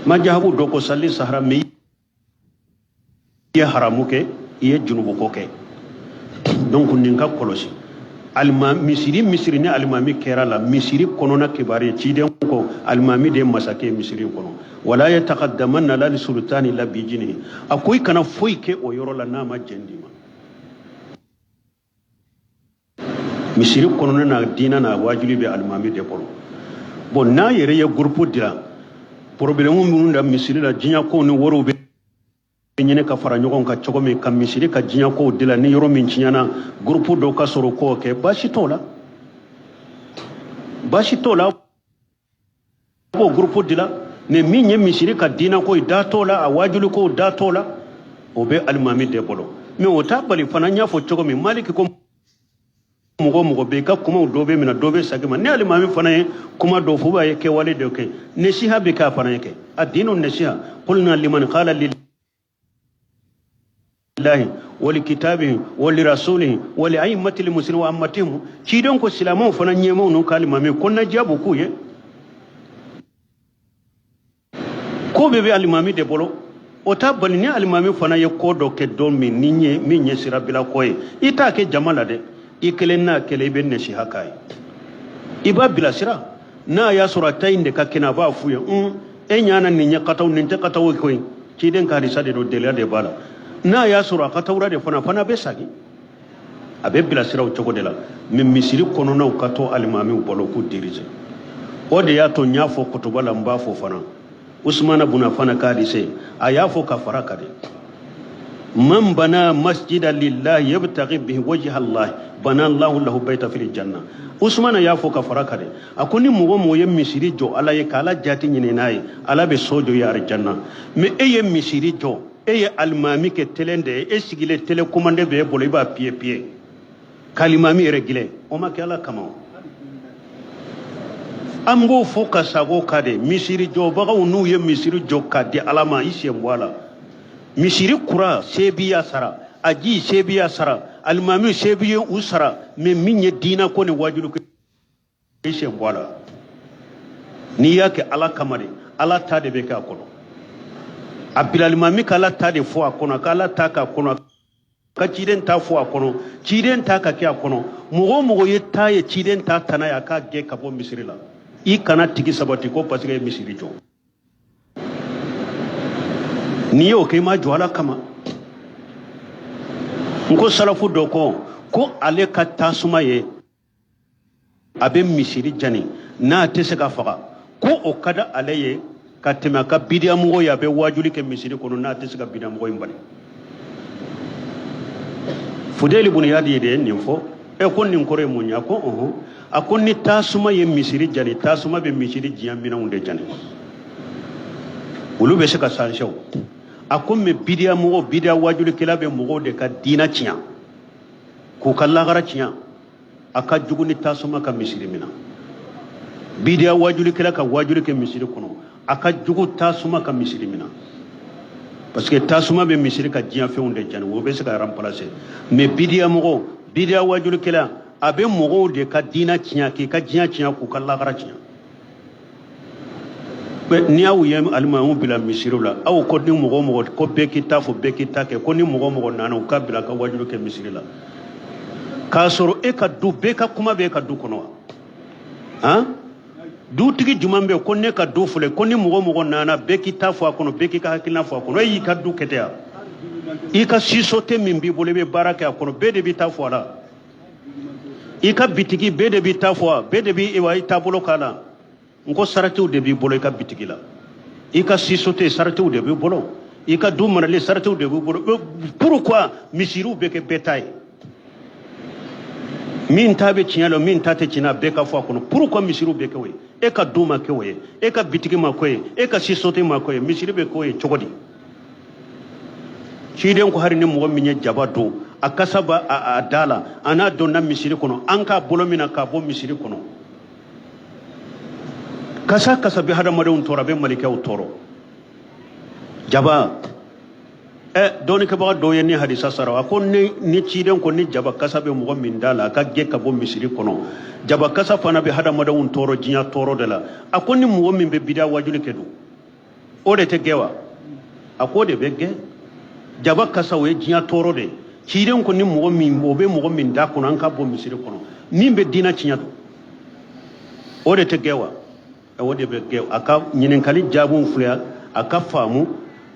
Majahabu dɔ ko salli sahara, mais i ye haramu kɛ, i ye junubuko kɛ. Donc nin ka kɔlɔsi. Alima misiri misiri ni alimami kɛra la, misiri kɔnɔna kibaru ye, ciden ko alimami de ye masakɛ ye misiri kɔnɔ. Wala yatakaddamanna la sultani la bijini. A ko i kana foyi kɛ o yɔrɔ la n'a ma jɛn d'i ma. Misiri kɔnɔna na, diinɛ na wajuli bɛ alimami de bolo. Bon, n'a yɛrɛ ye groupe dira, problème minnu da misiri la, diɲɛ kow ni wariw bɛ ɲini ka fara ɲɔgɔn kan cogo min ka misiri ka diɲɛ kow dila, ni yɔrɔ min tiɲɛna, groupe dɔw ka sɔrɔ k'o kɛ, baasi t'o la, baasi t'o la, b'o groupe dila. Mais min ye misiri ka diinɛ ko ye, da t'o la, a wajuli kow da t'o la, o bɛ alimami de bolo. Mais o t'a bali fana, n y'a fɔ cogo min, Maliki ko mɔgɔ mɔgɔ bɛ i ka kumaw dɔ bɛ minɛ, dɔ bɛ sagi ma. Ni alimami fana ye kuma dɔ fɔ, a ye kɛwale dɔ kɛ, nasiha bɛ kɛ a fana ye kɛ. A dinu nasiha qulna liman qala lillahi wa likitabihi wa lirasulihi wa li a'immatil muslimin wa ammatihim. Ciden ko silamɛw fana ɲɛmaw n'u ka alimami ko na jaabu k'u ye ko bɛɛ bɛ alimami de bolo. O t'a bali ni alimami fana ye ko dɔ kɛ don min ni ye min ye sirabila ko ye, i t'a kɛ jama la dɛ, i kelen n'a kelen, i bɛ nasiha k'a ye, i b'a bilasira. N'a y'a sɔrɔ a ta in de ka kɛnɛ, a b'a f'u ye un e ɲana nin ye kataw, nin tɛ kataw koyi, ciden ka hadisa de don, deliya de b'a la. N'a y'a sɔrɔ a ka tawura de fana fana bɛ sagi, a bɛ bilasira o cogo de la. Mais misiri kɔnɔnaw ka to alimamiw bolo k'u diriger. O de y'a to n y'a fɔ kutuba la, n b'a fɔ fana, Usumana buna fana ka hadise, a y'a fɔ ka fara ka de: man bana masjida lillahi yabtaghi bihi wajha Allah, bana Allahu lahu bayta fil janna. Usumana y'a fɔ ka fara ka de, a ko ni mɔgɔ mɔgɔ ye misiri jɔ Ala ye, k'Ala jati ɲini n'a ye, Ala bɛ so jɔ i ye arijanna. Mais e ye misiri jɔ, e ye alimami kɛ télé de ye, e sigilen télécommande bɛ e bolo, i b'a piye piye k'alimami yɛrɛ gilɛ, o ma kɛ Ala kama o. An b'o fɔ ka sago ka de misiri jɔbagaw, n'u ye misiri jɔ k'a di Ala ma, i sen bɔ a la. Misiri kura se b'i y'a sara, a ji se b'i y'a sara, alimami se b'i ye u sara, mais min ye diinɛ ko ni wajulu ko, i sen bɔ a la. N'i y'a kɛ Ala kama de, Ala ta de bɛ kɛ a kɔnɔ. A bila alimami ka Ala ta de fɔ a kɔnɔ, ka Ala ta k'a kɔnɔ, ka ciden ta fɔ a kɔnɔ, ciden ta ka kɛ a kɔnɔ. Mɔgɔ o mɔgɔ ye ta ye ciden ta tana ye, a k'a gɛn ka bɔ misiri la. I kana tigi sabati ko parce que ye misiri jɔ. N'i y'o kɛ, i ma jɔ Ala kama. N ko salafu dɔ ko ale ka tasuma ye a bɛ misiri jani n'a tɛ se ka faga. Ko o ka di ale ye ka tɛmɛ a ka bidiyamɔgɔ ye, a bɛ wajuli kɛ misiri kɔnɔ n'a tɛ se ka bidiyamɔgɔ in bali. Fudeli bun Iyadi de ye nin fɔ. E ko nin kɔrɔ ye mun ye? A ko ɔhɔn, a ko ni tasuma ye misiri jani, tasuma bɛ misiri diɲɛ minɛnw de jani, olu bɛ se ka changer o. A ko mais bidiyamɔgɔ, bidiya wajulikɛla bɛ mɔgɔw de ka diina tiɲɛ, k'u ka lagara tiɲɛ, a ka jugu ni tasuma ka misiri minɛ. Bidiya wajulikɛla ka wajuli kɛ misiri kɔnɔ, a ka jugu tasuma ka misiri minɛ, parce que tasuma bɛ misiri ka diɲɛ fɛnw de jani, o bɛ se ka remplacer. Mais bidiya mɔgɔ, bidiya wajulikɛla, a bɛ mɔgɔw de ka diina tiɲɛ, k'i ka diɲɛ tiɲɛ, k'u ka lagara tiɲɛ. Ni aw ye alimamiw bila misiriw la, aw ko ni mɔgɔ o mɔgɔ ko bɛɛ k'i ta fɔ, bɛɛ k'i ta kɛ, ko ni mɔgɔ o mɔgɔ nana u ka bila ka wajulu kɛ misiri la, k'a sɔrɔ e ka du, bɛɛ ka kuma bɛ e ka du kɔnɔ wa? Han, dutigi jumɛn bɛ ko ne ka du filɛ, ko ni mɔgɔ o mɔgɔ nana bɛɛ k'i ta fɔ a kɔnɔ, bɛɛ k'i ka hakilina fɔ a kɔnɔ? E y'i ka du kɛ ten wa? I ka sisote min b'i bolo, i bɛ baara kɛ a kɔnɔ, bɛɛ de b'i ta fɔ a la. I ka bitigi, bɛɛ de b'i ta fɔ a, bɛɛ de b'i wa i taabolo k'a la. N ko saratiw de b'i bolo i ka bitigi la, i ka sisote saratiw de b'i bolo, i ka du marali saratiw de b'i bolo. Pourquoi misiriw bɛ kɛ bɛɛ ta ye? Min ta bɛ tiɲɛ la, min ta tɛ tiɲɛ la, bɛɛ ka fɔ a kɔnɔ. Pourquoi misiriw bɛ kɛ o ye? E ka du ma kɛ o ye, e ka bitigi ma k'o ye, e ka sisote ma k'o ye, misiri bɛ k'o ye cogo di? Ciden ko hari ni mɔgɔ min ye jaba dun, a kasa b'a a da la, a n'a donna misiri kɔnɔ, an k'a bolo minɛ k'a bɔ misiri kɔnɔ. Kasa kasa bɛ hadamadenw tɔɔrɔ, a bɛ malikɛw tɔɔrɔ. Jaba, dɔnnikɛbaga dɔw ye ni hadisa sara, a ko ni ciden ko ni jaba kasa bɛ mɔgɔ min da la, a ka gɛn ka bɔ misiri kɔnɔ. Jaba kasa fana bɛ hadamadenw tɔɔrɔ diɲɛ tɔɔrɔ de la. A ko ni mɔgɔ min bɛ bidiya wajuli kɛ dun, o de tɛ gɛn wa? A ko o de bɛ gɛn. Jaba kasa o ye diɲɛ tɔɔrɔ de ye. Ciden ko ni mɔgɔ min, o bɛ mɔgɔ min da kɔnɔ, an ka bɔ misiri kɔnɔ. Min bɛ diinɛ tiɲɛ dun, o de tɛ gɛn wa? O de bɛ gɛn. A ka ɲininkali jaabiw filɛ, a ka faamu.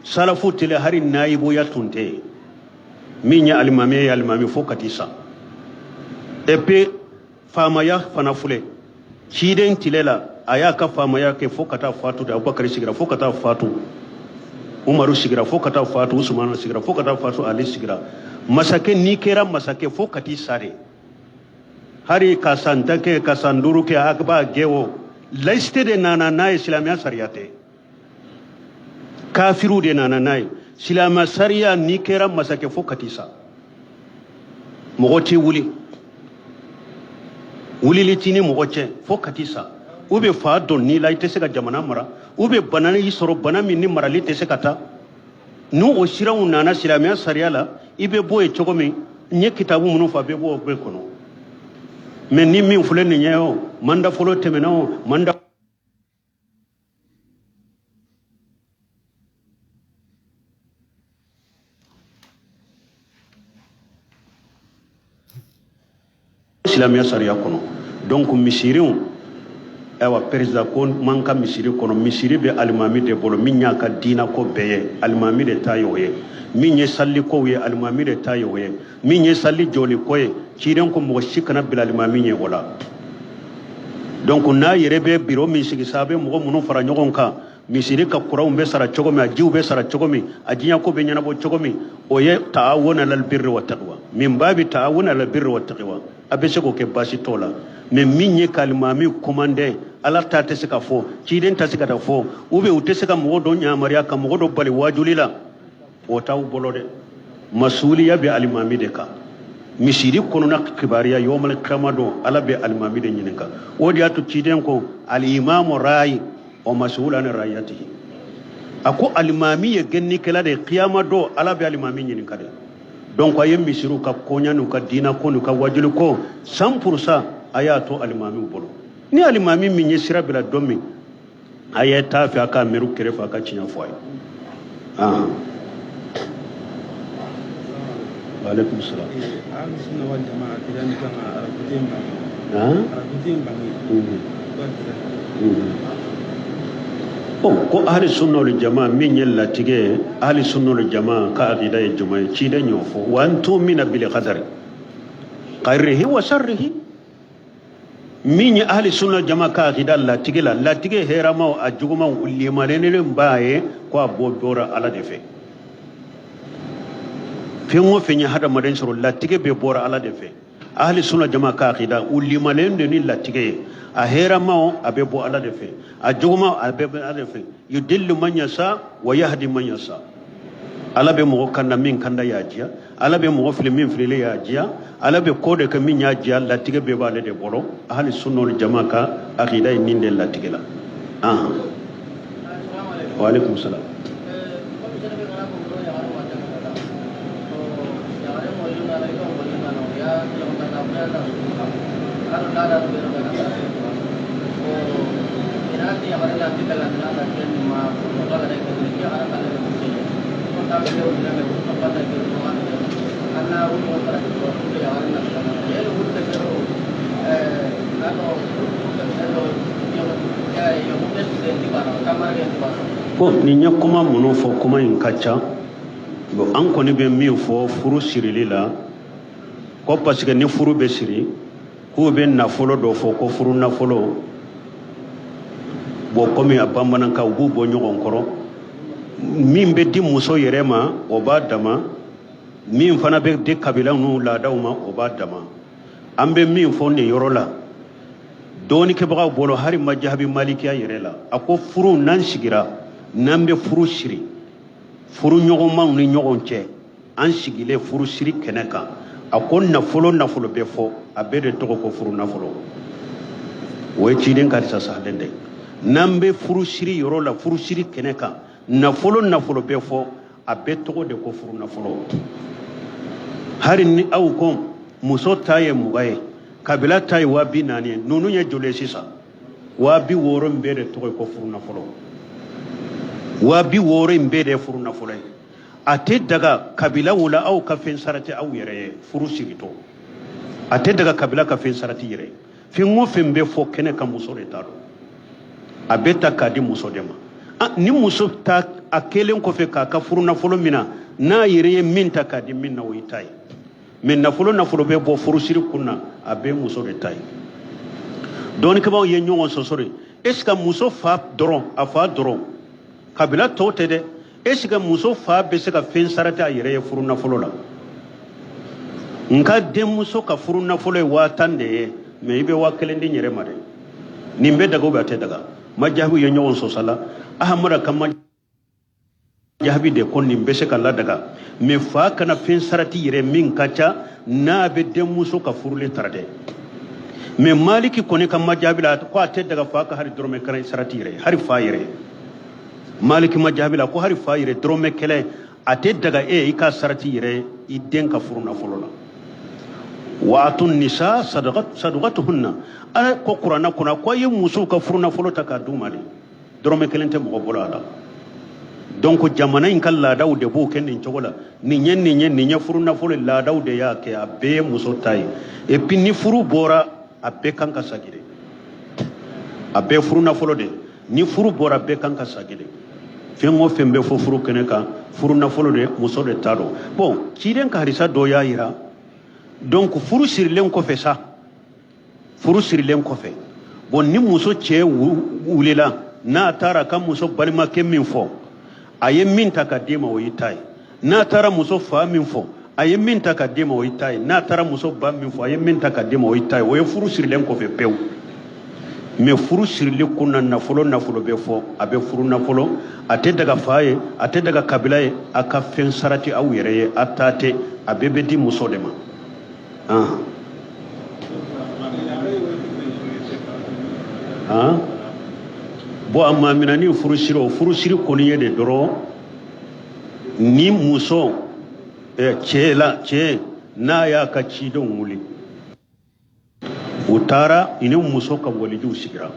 Salafu tele hari nayibuya tun tɛ yen. Min ye alimami ye, alimami fo ka t'i sa. Et puis faamaya fana filɛ, ciden tile la a y'a ka faamaya kɛ fo ka taa fatu de. Abubakar sigira fo ka taa fatu, Umaru sigira fo ka taa fatu, Usumana sigira fo ka taa fatu, Ali sigira. Masakɛ, n'i kɛra masakɛ fo ka t'i sa de. Hari ka san 10 kɛ, ka san 5 kɛ, a b'a gɛn o. Laïcité de nana n'a ye, silamɛya sariya tɛ. Kafiru de nana n'a ye. Silamɛya sariya, n'i kɛra masakɛ fo ka t'i sa, mɔgɔ t'i wuli, wulili t'i ni mɔgɔ cɛ fo ka t'i sa. U bɛ fa dɔn n'i la, i tɛ se ka jamana mara. U bɛ bana y'i sɔrɔ, bana min ni marali tɛ se ka taa. N'o o siraw nana silamɛya sariya la, i bɛ bɔ yen cogo min, n ye kitabu minnu fɔ, a bɛ bɔ o bɛɛ kɔnɔ. Mais ni min filɛ nin ye o, manda fɔlɔ tɛmɛna o, manda silamɛya sariya kɔnɔ. Donc misiriw, ayiwa, président ko man ka misiri kɔnɔ. Misiri bɛ alimami de bolo, min y'a ka diina ko bɛɛ ye, alimami de ta ye o ye. Min ye salli kow ye, alimami de ta ye o ye. Min ye salli jɔli ko ye, ciden ko mɔgɔ si kana bila alimami ɲɛ o la. Donc n'a yɛrɛ bɛ biro min sigi sa, a bɛ mɔgɔ minnu fara ɲɔgɔn kan, misiri ka kuranw bɛ sara cogo min, a jiw bɛ sara cogo min, a diɲɛ ko bɛ ɲɛnabɔ cogo min, o ye taawuna alal birri wa taqwa. Min babi taawuna alal birri wa taqwa, a bɛ se k'o kɛ, baasi t'o la. Mais min ye k'alimami commandé, ala ta tɛ se ka fɔ, ciden tɛ se ka taa fɔ, ou bien u tɛ se ka mɔgɔ dɔ yamaruya ka mɔgɔ dɔ bali wajuli la, o t'aw bolo dɛ. Masuliya bɛ alimami de kan. Misiri kɔnɔna kibaruya yawmal qiyama don, ala bɛ alimami de ɲininka. O de y'a to ciden ko alimamu rayi wa mas'ul an ra'iyatihi. A ko alimami ye gɛnnikɛla de ye, kiyama don ala bɛ alimami ɲininka de. Donc a ye misiriw ka koɲa n'u ka diina ko n'u ka wajuli ko 100% a y'a to alimamiw bolo. Ni alimami min ye sira bila don min, a ye taa fɛ a ka miiri kɛrɛfɛ, a ka tiɲɛ fɔ a ye. Wa alaikum salam. Ahlu sunna wal jamaa akida ni kan arabuden bange. Arabuden bange. Bon, ko ahli sunna wal jamaa min ye latigɛ ye, ahli sunna wal jamaa ka akida ye jumɛn ye? Ciden y'o fɔ, wa an tumina bil qadari khairihi wa sharrihi. Min ye ahli sunna jama ka akida latige la, latige hɛrɛmaw a jugumaw limaniyalen b'a ye ko a bɔ bɔra Ala de fɛ. Fɛn o fɛn ye hadamaden sɔrɔ, latige bɛɛ bɔra Ala de fɛ. Ahli sunna jama ka akida, u limaniyalen de ni latige ye. A hɛrɛmaw a bɛ bɔ Ala de fɛ, a jugumaw a bɛ bɔ Ala de fɛ. Yudillu man yasa wa yahdi man yasa. Ala bɛ mɔgɔ kanda min kanda y'a diya, Ala bɛ mɔgɔ fili min filili y'a diya, Ala bɛ ko de kɛ min y'a diya, latigɛ bɛɛ b'ale de bolo. Ahli sunna wal jama ka akida ye nin de latigɛ la. Ahan, wa alaikum salam. Bon, nin ye kuma minnu fɔ, kuma in ka ca. Bon, an kɔni bɛ min fɔ furu sirili la, ko parce que ni furu bɛ siri, k'u bɛ nafolo dɔ fɔ ko furu nafolo. Bon, komi a bamanankan, u b'u bɔ ɲɔgɔn kɔrɔ. Min bɛ di muso yɛrɛ ma, o b'a dama. Min fana bɛ di kabila n'u laadaw ma, o b'a dama. An bɛ min fɔ nin yɔrɔ la, dɔɔnikɛbagaw bolo, hali majahabi malikiya yɛrɛ la, a ko furu n'an sigira, n'an bɛ furu siri furu ɲɔgɔnmaw ni ɲɔgɔn cɛ, an sigilen furu siri kɛnɛ kan, a ko nafolo nafolo bɛ fɔ, a bɛɛ de tɔgɔ ko furu nafolo. O ye ciden ka hadisa sahalen de. N'an bɛ furu siri yɔrɔ la, furu siri kɛnɛ kan, nafolo nafolo bɛ fɔ, a bɛɛ tɔgɔ de ko furu nafolo. Hali ni aw ko muso ta ye 20 ye, kabila ta ye 40 000 ye, ninnu ye joli ye sisan? 60 000 in bɛɛ de tɔgɔ ye ko furu nafolo. 60 000 in bɛɛ de ye furu nafolo ye. A tɛ daga kabila la aw ka fɛn sarati aw yɛrɛ ye furu siritɔ. A tɛ daga kabila ka fɛn sarati yɛrɛ ye. Fɛn o fɛn bɛ fɔ kɛnɛ kan, muso de ta don, a bɛ ta k'a di muso de ma. Ni muso ta a kɛlen kɔfɛ k'a ka furu nafolo minɛ, n'a yɛrɛ ye min ta k'a di min na, o y'i ta ye. Mais nafolo nafolo bɛ bɔ furusiri kun na, a bɛɛ muso de ta ye. Dɔɔnikɛbaaw ye ɲɔgɔn sɔsɔ de. Est ce que muso fa dɔrɔn, a fa dɔrɔn, kabila tɔw tɛ dɛ, est ce que muso fa bɛ se ka fɛn sarati a yɛrɛ ye furu nafolo la? N ka denmuso ka furu nafolo ye 10 000 de ye, mais i bɛ 1000 di n yɛrɛ ma dɛ. Nin bɛ daga ou bien a tɛ daga? Majahabiw ye ɲɔgɔn sɔsɔ la. Ahamada ka majahabi de ko nin bɛ se ka ladaga, mais fa kana fɛn sarati yɛrɛ min ka ca n'a bɛ denmuso ka furulen tara dɛ. Mais Maliki kɔni ka majahabi la, ko a tɛ daga fa ka hali dɔrɔmɛ kelen sarati yɛrɛ, hali fa yɛrɛ. Maliki majahabi la, ko hali fa yɛrɛ dɔrɔmɛ kelen a tɛ daga e i ka sarati yɛrɛ i den ka furu nafolo la. Wa atun nisa sadaqatuhunna. Ala ko kuranna kɔnɔ ko a ye musow ka furu nafolo ta k'a d'u ma de, dɔrɔmɛ kelen tɛ mɔgɔ bolo a la. Donc jamana in ka laadaw de b'o kɛ nin cogo la. Nin ye nin ye nin ye furu nafolo, laadaw de y'a kɛ, a bɛɛ ye muso ta ye. Et puis ni furu bɔra, a bɛɛ kan ka sagi de, a bɛɛ furu nafolo de. Ni furu bɔra, bɛɛ kan ka sagi de. Fɛn o fɛn bɛ fɔ furu kɛnɛ kan, furu nafolo de, muso de ta don. Bon, ciden ka hadisa dɔ y'a yira. Donc furu sirilen kɔfɛ sa, furu sirilen kɔfɛ, bon, ni muso cɛ wulila, n'a taara ka muso balimakɛ min fɔ, a ye min ta ka d'e ma, o y'i ta ye. N'a taara muso fa min fɔ, a ye min ta ka d'e ma, o y'i ta ye. N'a taara muso ba min fɔ, a ye min ta ka d'e ma, o y'i ta ye. O ye furu sirilen kɔfɛ pewu. Mais furu sirili kun na, nafolo nafolo bɛ fɔ, a bɛ furu nafolo. A tɛ daga fa ye, a tɛ daga kabila ye a ka fɛn sarati aw yɛrɛ ye, a ta tɛ, a bɛɛ bɛ di muso de ma. Bon, a ma minɛ ni furusiri, o furusiri kɔni ye de dɔrɔn ni muso cɛ la, cɛ n'a y'a ka cidenw wuli, u taara i ni muso ka walijuw sigira,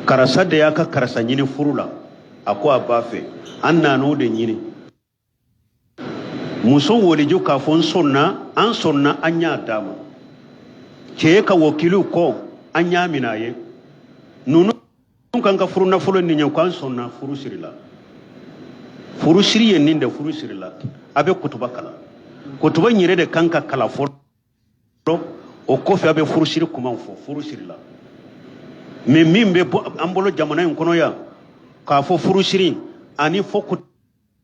karisa de y'a ka karisa ɲini furu la, a ko a b'a fɛ, an nan'o de ɲini. Muso waliju k'a fɔ n sɔnna, an sɔnna, an y'a d'a ma. Cɛ ka wakiliw kɔ, an y'a minɛ a ye, ninnu kan ka furu nafolo nin ye, k'an sɔnna, furu sirila. Furu siri ye nin de, furu sirila, a bɛ kutuba kalan. Kutuba in yɛrɛ de kan ka kalan fɔlɔ. O kɔfɛ a bɛ furusiri kumaw fɔ furu sirila. Mais min bɛ bɔ an bolo jamana in kɔnɔ yan k'a fɔ furusiri ani fɔ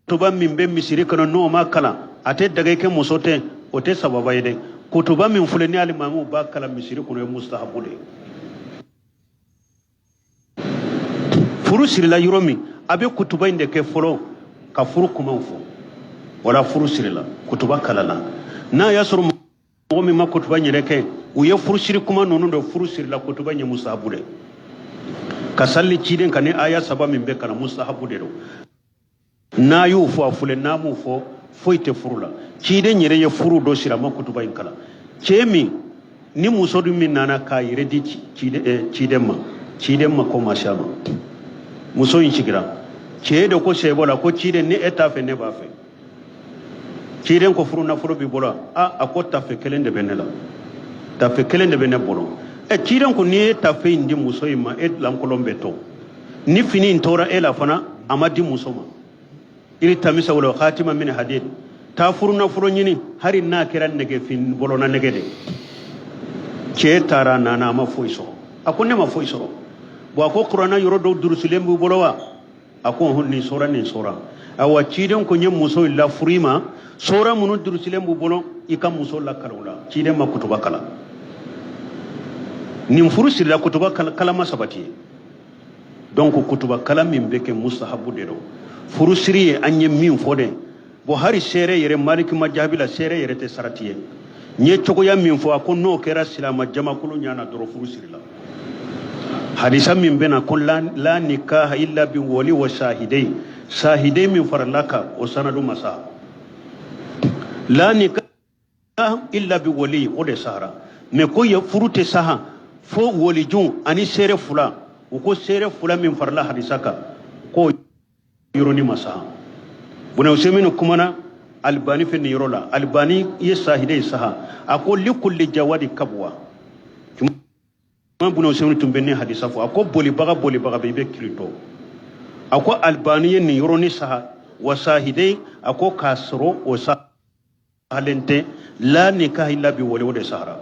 kutuba min bɛ misiri kɔnɔ n'o ma kalan a tɛ daga kɛ muso tɛ, o tɛ sababa ye dɛ. Kutuba min filɛ ni alimamiw b'a kalan misiri kɔnɔ ye mustahabu de ye. Furu sirila yɔrɔ min a bɛ kutuba in de kɛ fɔlɔ ka furu kumaw fɔ, wala furu sirila kutuba kalala. N'a y'a sɔrɔ mɔgɔ min ma kutuba yɛrɛ kɛ, u ye furusiri kuma ninnu de furu sirila kutuba ye mustahabu de. Ka sali ciden kan ni aya saba min bɛ kalan mustahabu de don. N'a y'o fɔ a filɛ, n'a m'o fɔ foyi tɛ furu la. Ciden yɛrɛ ye furu dɔ siri a ma kutuba in kalan. Cɛ min ni muso dun min nana k'a yɛrɛ di ciden ma, ciden ma ko ma s'a ma. Muso in sigira, cɛ de ko sɛbɔ la ko ciden ni e t'a fɛ ne b'a fɛ. Ciden ko furu nafolo b'i bolo, a ko tafe kelen de bɛ ne la, tafe kelen de bɛ ne bolo. Ciden ko n'i ye tafe in di muso in ma e lankolon bɛ to, ni fini in tora e la fana a ma di muso ma. Iri tamisa wala khatima min hadid, ta furu nafolo ɲini hari n'a kɛra nɛgɛfin bolona nɛgɛ de. Cɛ taara nana a ma foyi sɔrɔ, a ko ne ma foyi sɔrɔ. Bon a ko kuranna yɔrɔ dɔw durusilen b'u bolo wa? A ko hɔn nin sɔrɔ nin sɔrɔ. Awa ciden ko n ye muso in lafuru i ma, sɔrɔ minnu durusilen b'u bolo i ka muso lakali o la. Ciden ma kutuba kalan. Nin furu sirila kutuba kalama sabati ye. Donc kutuba kalan min bɛ kɛ mustahabu de don. Furu siri ye an ye min fɔ dɛ. Bon hari seere yɛrɛ maliki ma jaabi la, seere yɛrɛ tɛ sarati ye. N ye cogoya min fɔ a ko n'o kɛra silama jamakulu ɲana dɔrɔn furu sirila. Hadisa min bɛna ko la nikaha illa bi wali wa shahidai, shahidai min farala kan o sanadu masa. La nikaha illa bi wali o de sahara. Mais ko ye furu tɛ saha fo walijun ani seere fila. U ko seere fila min farala hadisa kan ko yɔrɔnin ma saha. Buna Usaimin kumana Albani fɛ nin yɔrɔ la. Albani ye sahide saha. A ko likulli jawadi kabwa. Juma Buna Usaimin tun bɛ nin hadisa fɔ. A ko bolibaga bolibaga bɛ i bɛ kiiri dɔn. A ko Albani ye nin yɔrɔnin saha wa sahide, a ko k'a sɔrɔ o sahalen tɛ la nikaha illa bi wali o de sahara.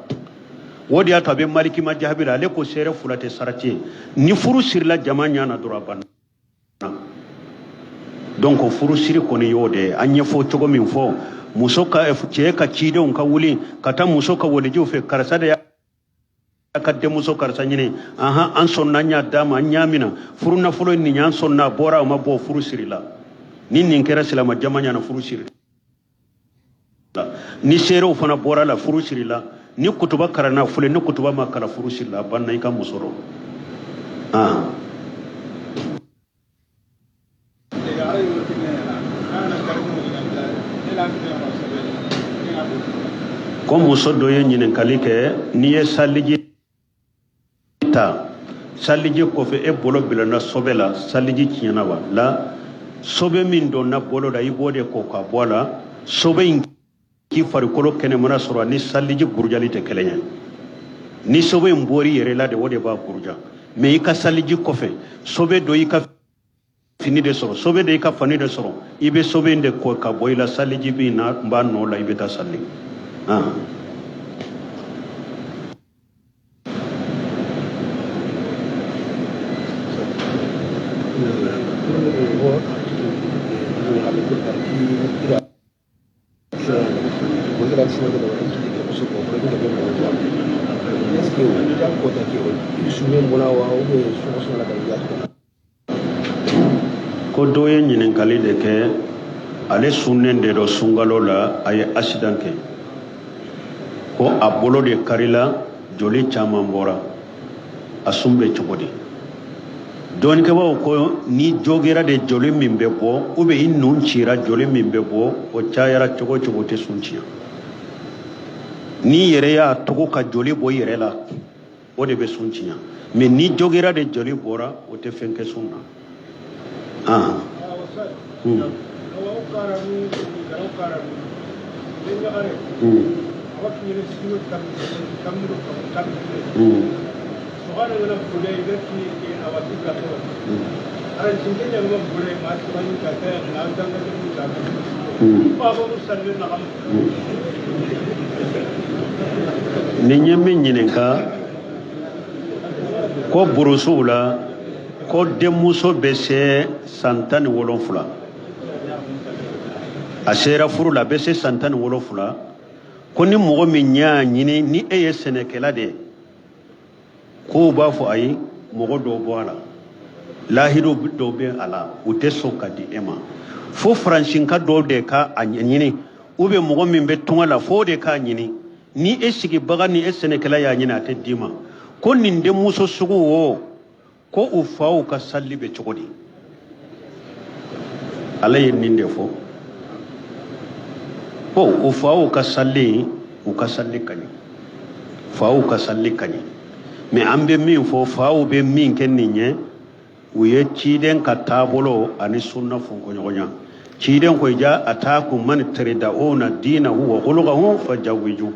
O de y'a to a bɛ maliki ma jaabi la, ale ko seere fila tɛ sarati ye. Ni furu sirila jama ɲana dɔrɔn a banna. Donc furu siri kɔni y'o de ye. An ye fɔ cogo min fɔ, muso ka cɛ ka cidenw ka wuli ka taa muso ka walijiw fɛ, karisa de y'a ka denmuso karisa ɲini, ahan an sɔnna an y'a d'a ma an y'a minɛ, furu nafolo nin y'an sɔnna a bɔra a ma bɔ furu siri la. Ni nin kɛra silama jama ɲɛna furu siri la. Ni seerew fana bɔra la furu siri la. Ni kutuba karanna fule, ni kutuba ma kalan furu siri la, a banna i ka muso rɔ. Ko muso dɔ ye ɲininkali kɛ, n'i ye saliji ta, saliji kɔfɛ e bolo bilana sɔbɛ la, saliji tiɲɛna wa? La, sɔbɛ min donna bolo la i b'o de ko ka bɔ a la. Sɔbɛ in k'i farikolo kɛnɛmana sɔrɔ ni saliji gurujali tɛ kelen ye. Ni sɔbɛ in bɔr'i yɛrɛ la de, o de b'a guruja. Mais i ka saliji kɔfɛ sɔbɛ dɔ i ka fini de sɔrɔ, sɔbɛ de i ka fani de sɔrɔ, i bɛ sɔbɛ in de kɔ ka bɔ i la, saliji bɛ na n b'a nɔ la, i bɛ taa sali. Ko dɔ ye ɲininkali de kɛ, ale sunnen de don sunkalo la, a ye accident kɛ, ko a bolo de karila, joli caman bɔra, a sun bɛ cogo di? Dɔnnikɛbaaw ko ni jogera de joli min bɛ bɔ, ou bien i nun cira joli min bɛ bɔ, o cayara cogo o cogo o tɛ sun tiɲɛ. N'i yɛrɛ y'a togo ka joli bɔ i yɛrɛ la, o de bɛ sun tiɲɛ. Mais ni jogera de joli bɔra, o tɛ fɛn kɛ sun na. Ni n ye min ɲininka ko burusuw la ko denmuso bɛ se san 17, a sera furu la, a bɛ se san 17, ko ni mɔgɔ min y'a ɲini, ni e ye sɛnɛkɛla de ye, k'o b'a fɔ ayi, mɔgɔ dɔw bɔ a la, lahidu dɔw bɛ a la, u tɛ sɔn ka di e ma, fo faransinka dɔw de ka a ɲini, ou bien mɔgɔ min bɛ tunga la, fo o de k'a ɲini. Ni e sigibaga ni e sɛnɛkɛla y'a ɲini, a tɛ d'i ma. Ko nin denmuso sugu o, ko u faw ka sali bɛ cogo di? Ala ye nin de fɔ ko u faw ka sali, u ka sali ka ɲi, faw ka sali ka ɲi. Mais an bɛ min fɔ, faw bɛ min kɛ nin ye, u ye ciden ka taabolo ani sunna fɔnkɔɲɔgɔnya. Ciden ko iza atakum man taridawna dinahu wa khuluquhu fajawwiju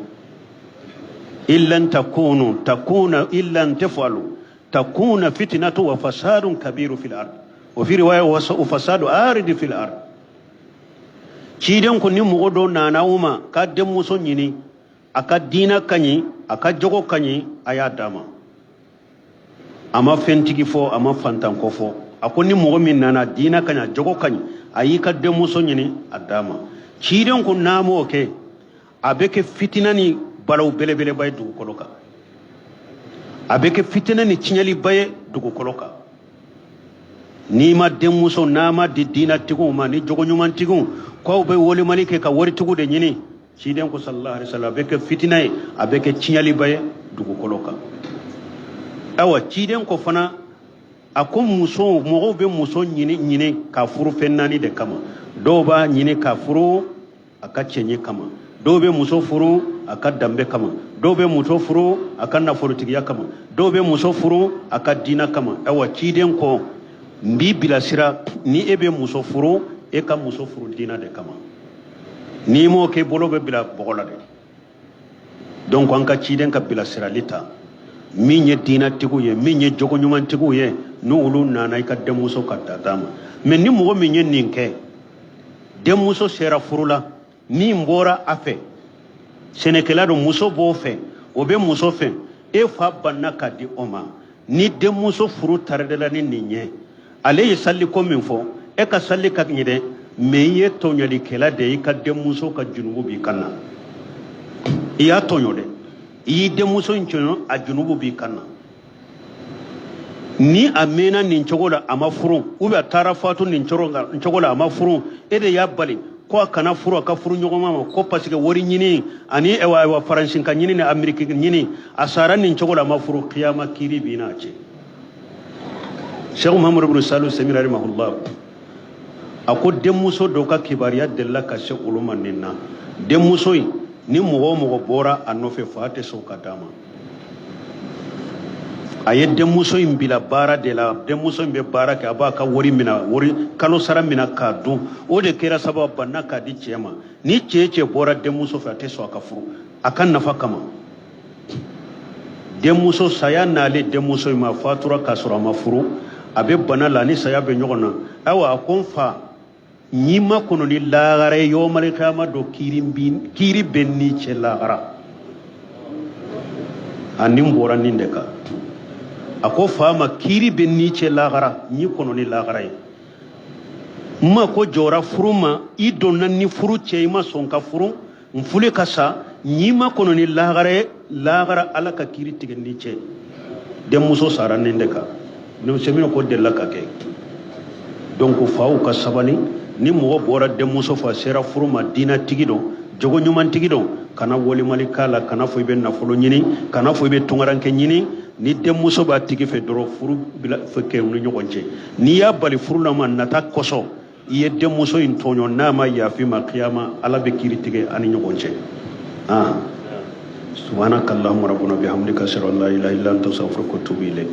illa takunu takuna illa tafalu takuna fitnatu wa fasadun kabiru fil ard wa fi riwaya wa fasadu aridi fil ard. Ciden ko ni mɔgɔ dɔ nana aw ma ka denmuso ɲini, a ka diina ka ɲi, a ka jogo ka ɲi, a y'a d'a ma. A ma fɛntigi fɔ, a ma fantanko fɔ. A ko ni mɔgɔ min nana, diina ka ɲi, a jogo ka ɲi, a y'i ka denmuso ɲini, a d'a ma. Ciden ko n'a m'o kɛ, a bɛ kɛ fitina ni balaw belebeleba ye dugukolo kan, a bɛ kɛ fitina ni tiɲɛliba ye dugukolo kan. N'i ma denmuso, n'a ma di diinatigiw ma ni jogo ɲumantigiw, k'aw bɛ wolimali kɛ ka waritigiw de ɲini, ciden ko sallallahu alaihi wasallam, a bɛ kɛ fitina ye, a bɛ kɛ tiɲɛliba ye dugukolo kan. Ayiwa, ciden ko fana, a ko muso, mɔgɔw bɛ muso ɲini ka furu fɛn naani de kama. Dɔw b'a ɲini ka furu a ka cɛɲi kama, dɔw bɛ muso furu a ka danbe kama, dɔw bɛ muso furu a ka nafolotigiya kama, dɔw bɛ muso furu a ka diina kama. Ayiwa, ciden ko n b'i bilasira, ni e bɛ muso furu, e ka muso furu diina de kama. N'i m'o kɛ, i bolo bɛ bila bɔgɔ la dɛ. Donc an ka ciden ka bilasirali ta, min ye diinatigiw ye, min ye jogo ɲumantigiw ye, n'olu nana i ka denmuso ka da d'a ma. Mais ni mɔgɔ min ye nin kɛ, denmuso sera furu la, min bɔra a fɛ, sɛnɛkɛla don, muso b'o fɛ, o bɛ muso fɛ, e fa banna ka di o ma, ni denmuso furu taridela ni nin ye, ale ye saliko min fɔ, e ka sali ka ɲi dɛ, mais i ye tɔɲɔlikɛla de ye, i ka denmuso ka junubu b'i kan na. I y'a tɔɲɔ dɛ, i y'i denmuso in tɔɲɔ, a junubu b'i kan na. Ni a mɛnna nin cogo la, a ma furu, ou bien a taara fatu nin cogo la, a ma furu, e de y'a bali ko a kana furu, a ka furu ɲɔgɔnma ma, ko parce que wari ɲini ani ayiwa faransi ka ɲini ni ameriki ɲini, a sara nin cogo la, a ma furu, kiyama kiri b'i n'a cɛ. Cheikh Muhammad ibn Salih Semir rahimahullah, a ko denmuso dɔ ka kibaruya delila ka se olu ma nin na. Denmuso in, ni mɔgɔ o mɔgɔ bɔra a nɔfɛ, fa tɛ sɔn ka d'a ma. A ye denmuso in bila baara de la, denmuso in bɛ baara kɛ, a b'a ka wari minɛ, wari kalo sara minɛ k'a dun. O de kɛra sababu banna k'a di cɛ ma. Ni cɛ bɔra denmuso fɛ, a tɛ sɔn a ka furu a ka nafa kama. Denmuso saya n'ale denmuso in ma, fatura k'a sɔrɔ a ma furu, a bɛ bana la, ni saya bɛ ɲɔgɔn na. Ayiwa, a ko n fa, n'i ma kɔnɔ ni lahara ye, yɔmali kiyama don kiiri bɛ n'i cɛ lahara. A nin bɔra nin de kan. A ko fa ma, kiiri bɛ n'i cɛ lahara, n'i kɔnɔ ni lahara ye. N ma ko jɔra furu ma, i donna ni furu cɛ, i ma sɔn ka furu, n fuli ka sa, n'i ma kɔnɔ ni lahara ye, lahara ala ka kiiri tigɛ n'i cɛ. Denmuso sara nin de kan. Sɛmina ko delila ka kɛ. Donc faw ka sabali. Ni mɔgɔ bɔra denmuso fa, sera furu ma, diinatigi don, jogo ɲumantigi don, kana walimali k'a la, kana fɔ i bɛ nafolo ɲini, kana fɔ i bɛ tungaranke ɲini. Ni denmuso b'a tigi fɛ dɔrɔn, furu bila kɛ u ni ɲɔgɔn cɛ. N'i y'a bali furu la ma nata kosɔn, i ye denmuso in tɔɲɔ, n'a ma yafa i ma, kiyama ala bɛ kiiri tigɛ an ni ɲɔgɔn cɛ. Subhanaka allahumma rabbana bihamdika, ashhadu an la ilaha illa anta, astaghfiruka wa atubu ilayk.